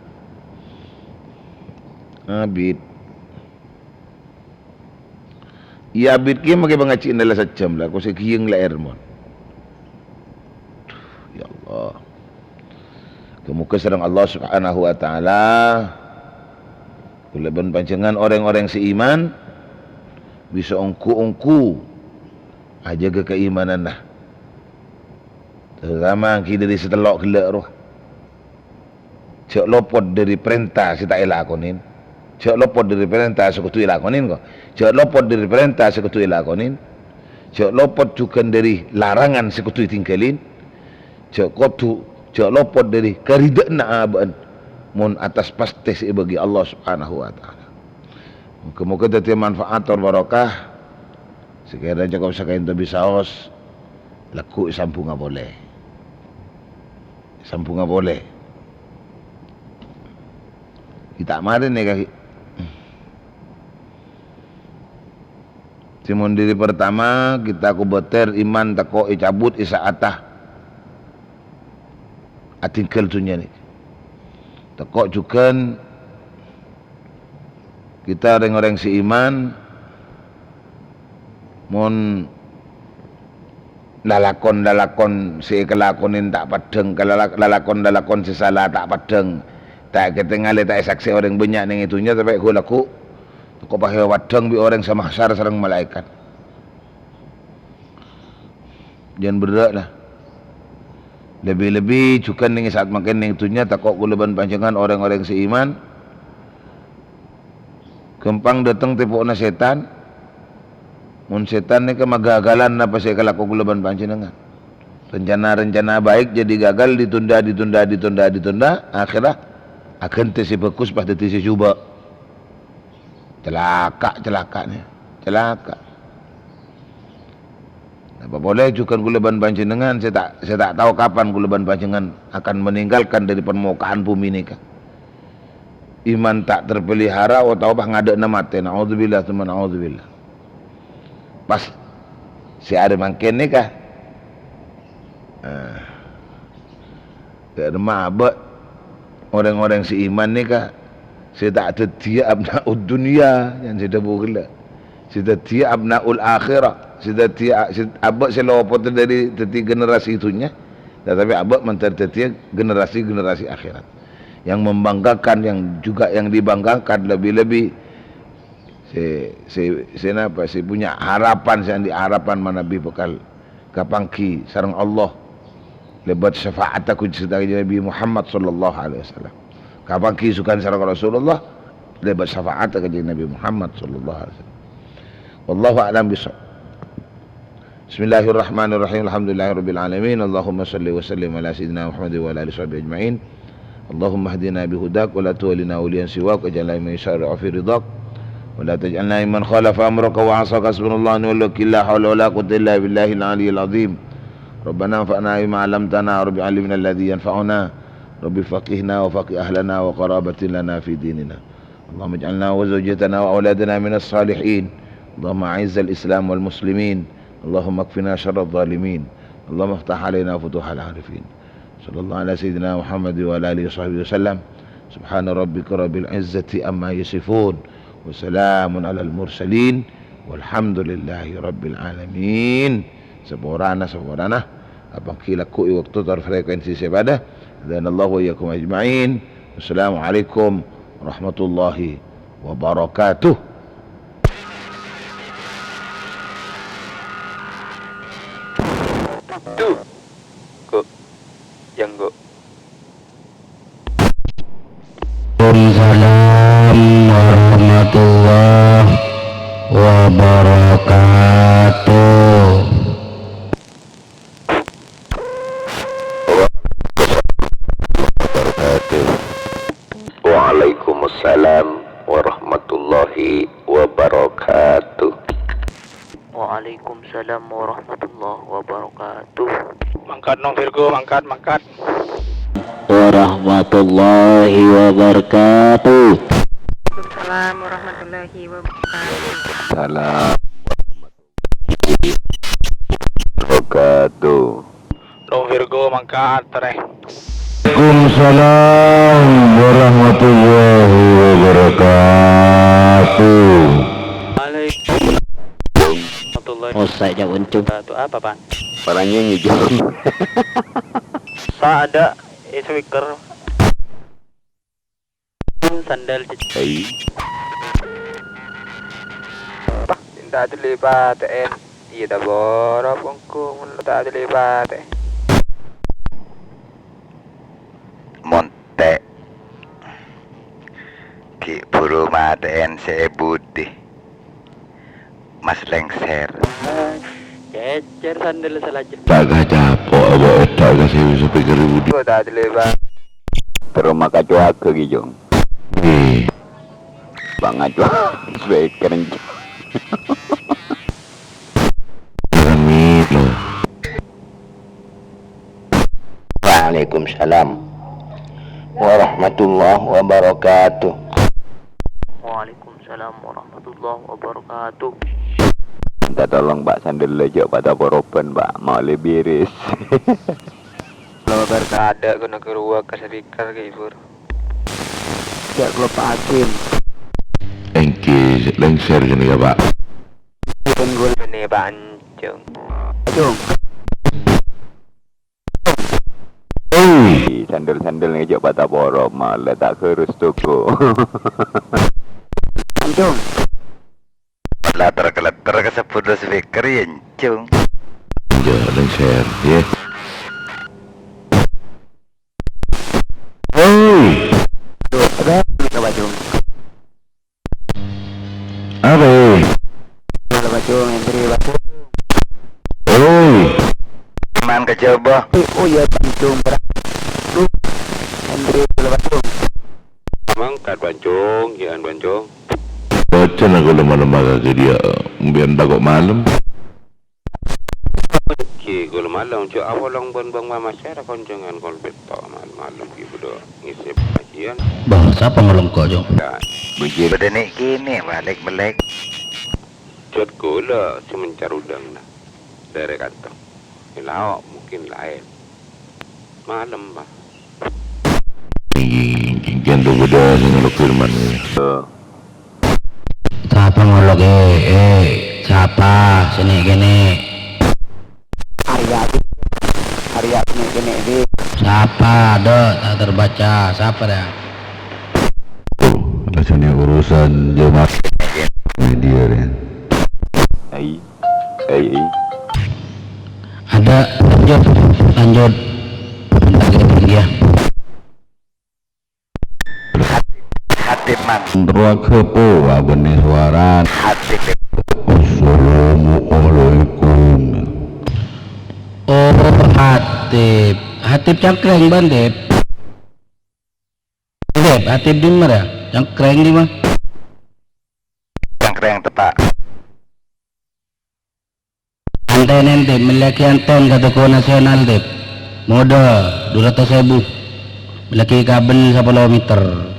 Abit. Iyâ, abit kèya makè pangajhiân la sajjhâm la, ko sè ghiyâng la èrmon. Ya Allah. Moghâ-moghâ sareng Allah Subhanahu wa Ta'ala, kaulâ bân panjhennengngan orèng-orèng sè iman bisa ongghu-ongghu ajâgâ kaimananna. Terutama ghi' dâri sè tello' ghellâ' rowa. Jhâ' lopot dâri parènta sè ta' èlakonè. Jhâ' lopot dâri parènta sè kodhu èlakonè, ko. Jhâ' lopot dâri parènta sè kodhu èlakonè. Jhâ' lopot jhughân dâri larangan sè kodhu ètingghâlè. Jhâ' kodhu, jhâ' lopot dâri karidhâ'ânna abâ'na, mon attas pastè sè èbâghi Allah Subhanahu wa Ta'ala. Moghâ-moghâ dhâddhiyâ manfaat tor barokah. Sakèra cokop sakaènto bisaos, lagghu' èsambhunga polè. Sambhunga polè. Kita' marèna, ghi. Sè mon dâri partama, kita kobâtèr iman tako' ècabut è sa'atta atinggal dhunnya nèka. Tako' jhughân kita rèng-orèng sè iman, mon lalakon-lalakon sè èkalakonè ta' paddhâng, kalala-, lalakon-lalakon sè sala ta' paddhâng, ta' èkatèngalè, ta' èsaksè orèng bânnya' nèng è dhunnya, tapè ghu-, lagghu' tako' pas èpaddhâng bi' orèng sè mahsyar sareng malaèkat. Jhân berrâ' la. Lebbi-lebbi jhughân nèng sa'at mangkèn nèng dhunnya, tako' kaulâ bân panjhennengngan orèng-orèng sè iman ghâmpang dâteng tèpo'na sètan. Mon sètan nèka magagalan napa sè èkalako kaulâ bân panjhennengngan. Rencana-rencana baik jadi gagal, ditunda, ditunda, ditunda, ditunda, akhirnya aghântè sè bhâghus pas dhâddhi sè jhubâ'. Calaka', calaka' nè. Calaka'. Napa polè jhughân kaulâ bân panjhennengngan sè ta', sè ta' tao kapan kaulâ bân panjhennengngan akan meninggalkan dari permukaan bumi nèka. Iman ta' terpelihara otabâ pas ngadâ'na matè. Na'udzubillah, tsumma na'udzubillah. Pas sè arè mangkèn nèka. Ah. Dâ' remma abâ' orèng-orèng sè iman nèka sè ta' dhâddhiyâ abna'ud dunya, jhân sè dhâbu ghellâ'. Sè dhâddhiyâ abna'ul akhirah, sè dhâddhiyâ a-, sè abâ' sè lopot dâri dhâddhi generasi dhunnya, tatapè abâ' mandhâr dhâddhiyâ generasi-generasi akhirat. Yang membanggakan, yang juga yang dibanggakan, lebih-lebih sè, sè, sè napa, sè punya harapan, sè andi' harapan manabi bhâkal kapangghi sareng Allah lèbât syafa'atta Ghustè Nabi Muhammad sallallahu alaihi wasallam. Kapangghi jhughân sareng Rasulullah, Lèbât syafa'atta Kanjeng Nabi Muhammad sallallahu alaihi wasallam. Wallahu a'lam bissawab. Bismillahirrahmanirrahim. Alhamdulillahirabbil alamin. Allahumma shalli wa sallim ala sayyidina Muhammad wa ala alihi washabihi ajma'in. Allahumma hdina bihudak wa la tuwallina waliyan siwak, waj'alna mimman yusari'u fi ridhak, wa la taj'alna mimman khalafa amraka wa 'asaka. Hasbunallahu wa ni'mal wakil. La haula wa la quwwata illa billahil aliyyil azim. Rabbana anfa'na bima 'allamtana, Rabbi 'allimna alladzi yanfa'una, Rabbi faqqihna wa faqqih ahlana wa qarabatin lana fi dinina. اللهم اجعلنا وزوجتنا وأولادنا من الصالحين. اللهم أعز الإسلام والمسلمين. اللهم اكفنا شر الظالمين. اللهم افتح علينا فتوح العارفين. صلى الله على سيدنا محمد وعلى آله وصحبه وسلم. سبحان ربك رب العزة عما يصفون. وسلام على المرسلين. والحمد لله رب العالمين. Saporana, saporana. Apabila lagghu' è bâkto tor frekuensi sè padâ. Hadanallahu wa iyyakum ajma'in. Wassalamualaikum warahmatullahi wabarakatuh. Duh. Kok yang kok Waalaikumsalam warahmatullahi wabarakatuh. Waalaikumsalam warahmatullahi wabarakatuh. Waalaikumsalam warahmatullahi wabarakatuh. Mangkat, Nong Virgo, mangkat, mangkat. Warahmatullahi wabarakatuh. Waalaikumsalam warahmatullahi wabarakatuh. Salam. Wabarakatuh. Nong Virgo mangkat, rè. Waalaikumsalam warahmatullahi wabarakatuh. Waalaikumsalam warahmatullahi wabarakatuh. Apa, Pak? Para nyanyi, Jung. Pak, ada speaker. Sandal ce- Ai. Wah, ta' ghellâ' patè'è. Iyâ, ta' bârâ' bhungko, mon ta' ghellâ' patè'è. Mon ta' ghi' bhuru matè'è sè è budi. Mas lengser. Cècèr sandal salajâ. Ta' kacapo' abâ' ta' kasè speaker è budi. Kok ta' ghellâ', Bang? Terro makacoaghâ ghi, Jung. Eh. Bang ngaco speaker. Rami lo. Waalaikumsalam warahmatullahi wabarakatuh. Waalaikumsalam warahmatullahi wabarakatuh. Minta tolong, Pak, sandal jhâ' pada poroban, Pak. Mau lebih iris. Kalau berkada guna keruak ke speaker ke ibu. Jhâ' kaloppaaghi. Èngghi, lengser ghânèka, Pak. Pun gul ini, Pak Encung. Encung. Hei, sandal-sandal ngejek pataporo, malah ta' gerus toko. Encung. Letter-letter kasebbhut speaker, yâ, Encung. Yâ, lengser, yâ. Hei. Duh, ada apa, Encung? Arè. Halo, Bacung, Hendri, Bacung. Oi. Man ka Jaba. Eh, oh iya, Bacung, Bra-, Bacung. Hendri, halo, Bacung. Mangkat, Bacung, ji'an, Bacung. Bacana kaulâ malem ka dhiyâ, mbiyen tako' malem. Èngghi, kaulâ malem, jhâ' apolong bân bâng mama sèra konjhângan kol pètto' malem-malem ghi' bâdâ ngèssè pangajiyân. Bâh, sapa malem ko', Jung? Bâdâ nè' kènè' bâlèk-bâlèk. Jhât kaulâ sè mencar udhângnga dâri kanto. È lao' mungkin laèn. Malem, Pak. Èngghi, èngghi, èngghi, bâdâ sè nyeluk firman, yâ. Sapa ngolok, eh, eh, sapa sè nè'-kènè'? Arya, Arya sè nè'-kènè', Bi. Sapa, dâ', ta' terbaca. Sapa, dâ'? Oh, rasanya urusan jemaah media, ya. Ai, ai, ai. Ada, lanjut, lanjut. Bentar, ya. Hatiman. Wa khepo wa benne sowarana. Assalamualaikum. Oh, Hatib. Hatib Cangkreng, Bang, Dep. Dep, Hatib dimma, ya? Cangkreng dimma? Cangkreng, tepa'. Antènèn, Dep, mellèaghi antèn ka toko nasional, Dep. Modâ, du ratos èbu. Mellèaghi kabel sapolo meter.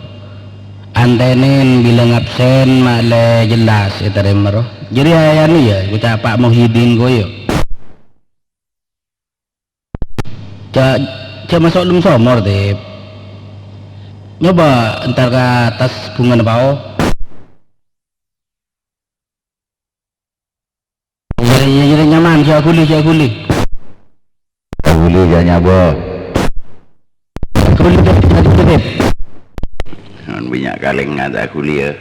Antènèn bilâng absen ma'lè jelas ètarèma, ro. Jârèya, anu, ya, koca' Pa' Muhyiddin, koyo. Jhâ', jhâ' maso' lem somor, Dep. Nyoba entar ka attas bhungana pao. Iyâ, iyâ, iyâ, nyaman, jhâ' ghuli, jhâ' ghuli. Jhâ' ghuli, jhâ' nyabâ. Ghuli, Dep, tadi, Dep. Mon bânnya' kalèng ngata' ghuli, ya.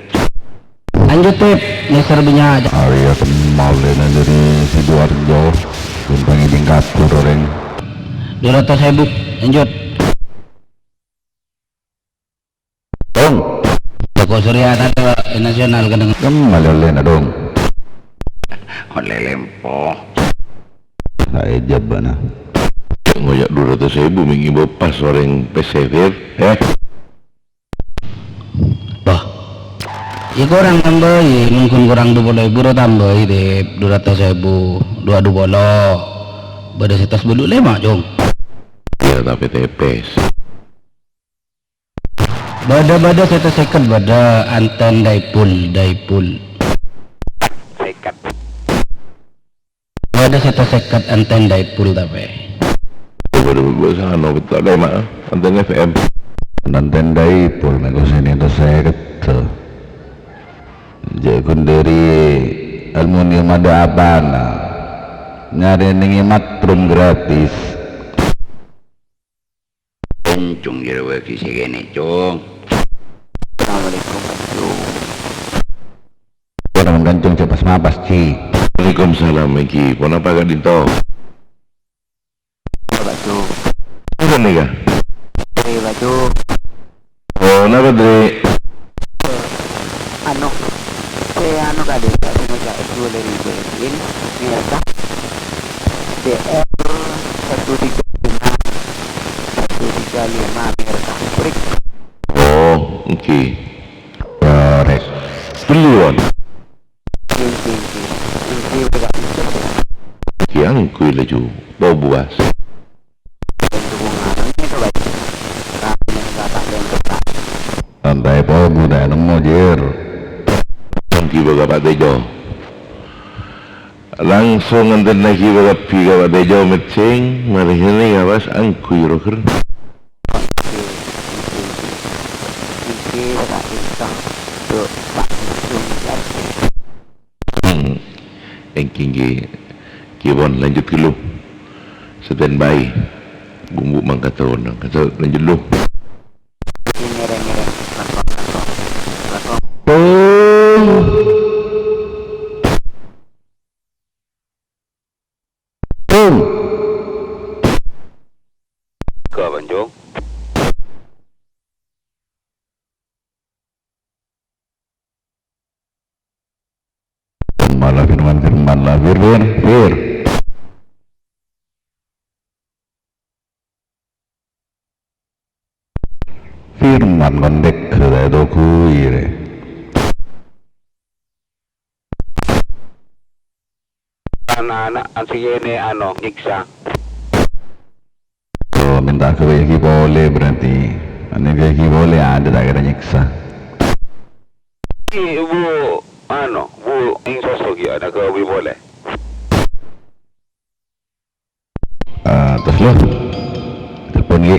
Lanjut, Dep. Nèser bânnya'. Arèya kemmalèna dâri Sidoarjo. Bintang ngèdhing kabhur orèng. Du ratos èbu. Lanjut. Dong. Toko Surya tadi, Pak, di nasional kadhâng. Kemmalè ollèna, Dong. Ollè lempo. Saè jhâbâna. Ngoyak du ratos èbu mènggi bâ pas orèng pesifir, eh? Bâh. Iyâ, korang tambâi, mon ghun korang du polo èbu, ro tambâi, Dep, du ratos èbu, duwâ' du polo. Bâdâ sètos bâllu' lèma', Cong. Iyâ, tapè tèpès. Bâdâ, bâdâ, sètos sèket bâdâ, antèn Daipul, Daipul. Sèket. Bâdâ sètos sèket antèn Daipul tapè. Bâdâ, bâdâ, sano beto' dâi, Ma', antèn F M. Antèn Daipul, mèko sèni to sèket. Jhâ' ghun dâri aluminium adâ' apana. Nyarè nèng è Matrum gratis. Kancong jârèya bâgi sè kènè', Cong. Assalamualaikum, Kancong. Pon, Kancong, jhâ' pas-mapas, Ji. Waalaikumsalam, Ji. Ponapa ka'dinto? Apa, Cong? Apa nèka? Apa, Cong? Oh, napa, Dri? Anu, sè anu kali, Pak, sè ngoca' S dua dari Ibu Erwin, merek D R satu tiga lima, satu tiga lima, merek Afrik. Oh, èngghi. Korek. Bellun. Èngghi, èngghi. Èngghi, Pak. Èngghi, angghuy laju. Bau buas. Santai, Pong, ta' nemmo, Jir. Èngghi bâ' ka Pa' Tejo. Langsung ngantènaghi bâ' kabbhi ka Pa' Tejo, mèccèng, marè hènè ya, Bas, angghuy roger. Hmm. Èngghi, èngghi. Èngghi pon, lanjut ghâllu. Standby. Bumbu mangkat terus, lanjut ghâllu. Pung. Pung. Kapan, Cong? Malah firman, firman lah, fir, fir, fir. Firman kon tekka ta' ètoghuwi rè. Ana'-ana' sè kènè' ano nyèksa. Oh, mènta aghâbâyaghi polè berarti. Anè aghâbâyaghi polè, adâ' ta' kèra nyèksa. Ibu, ano, Bu, ing soso ghi' ana aghâbây polè. Ah, terros, Lo. Telepon, ghi.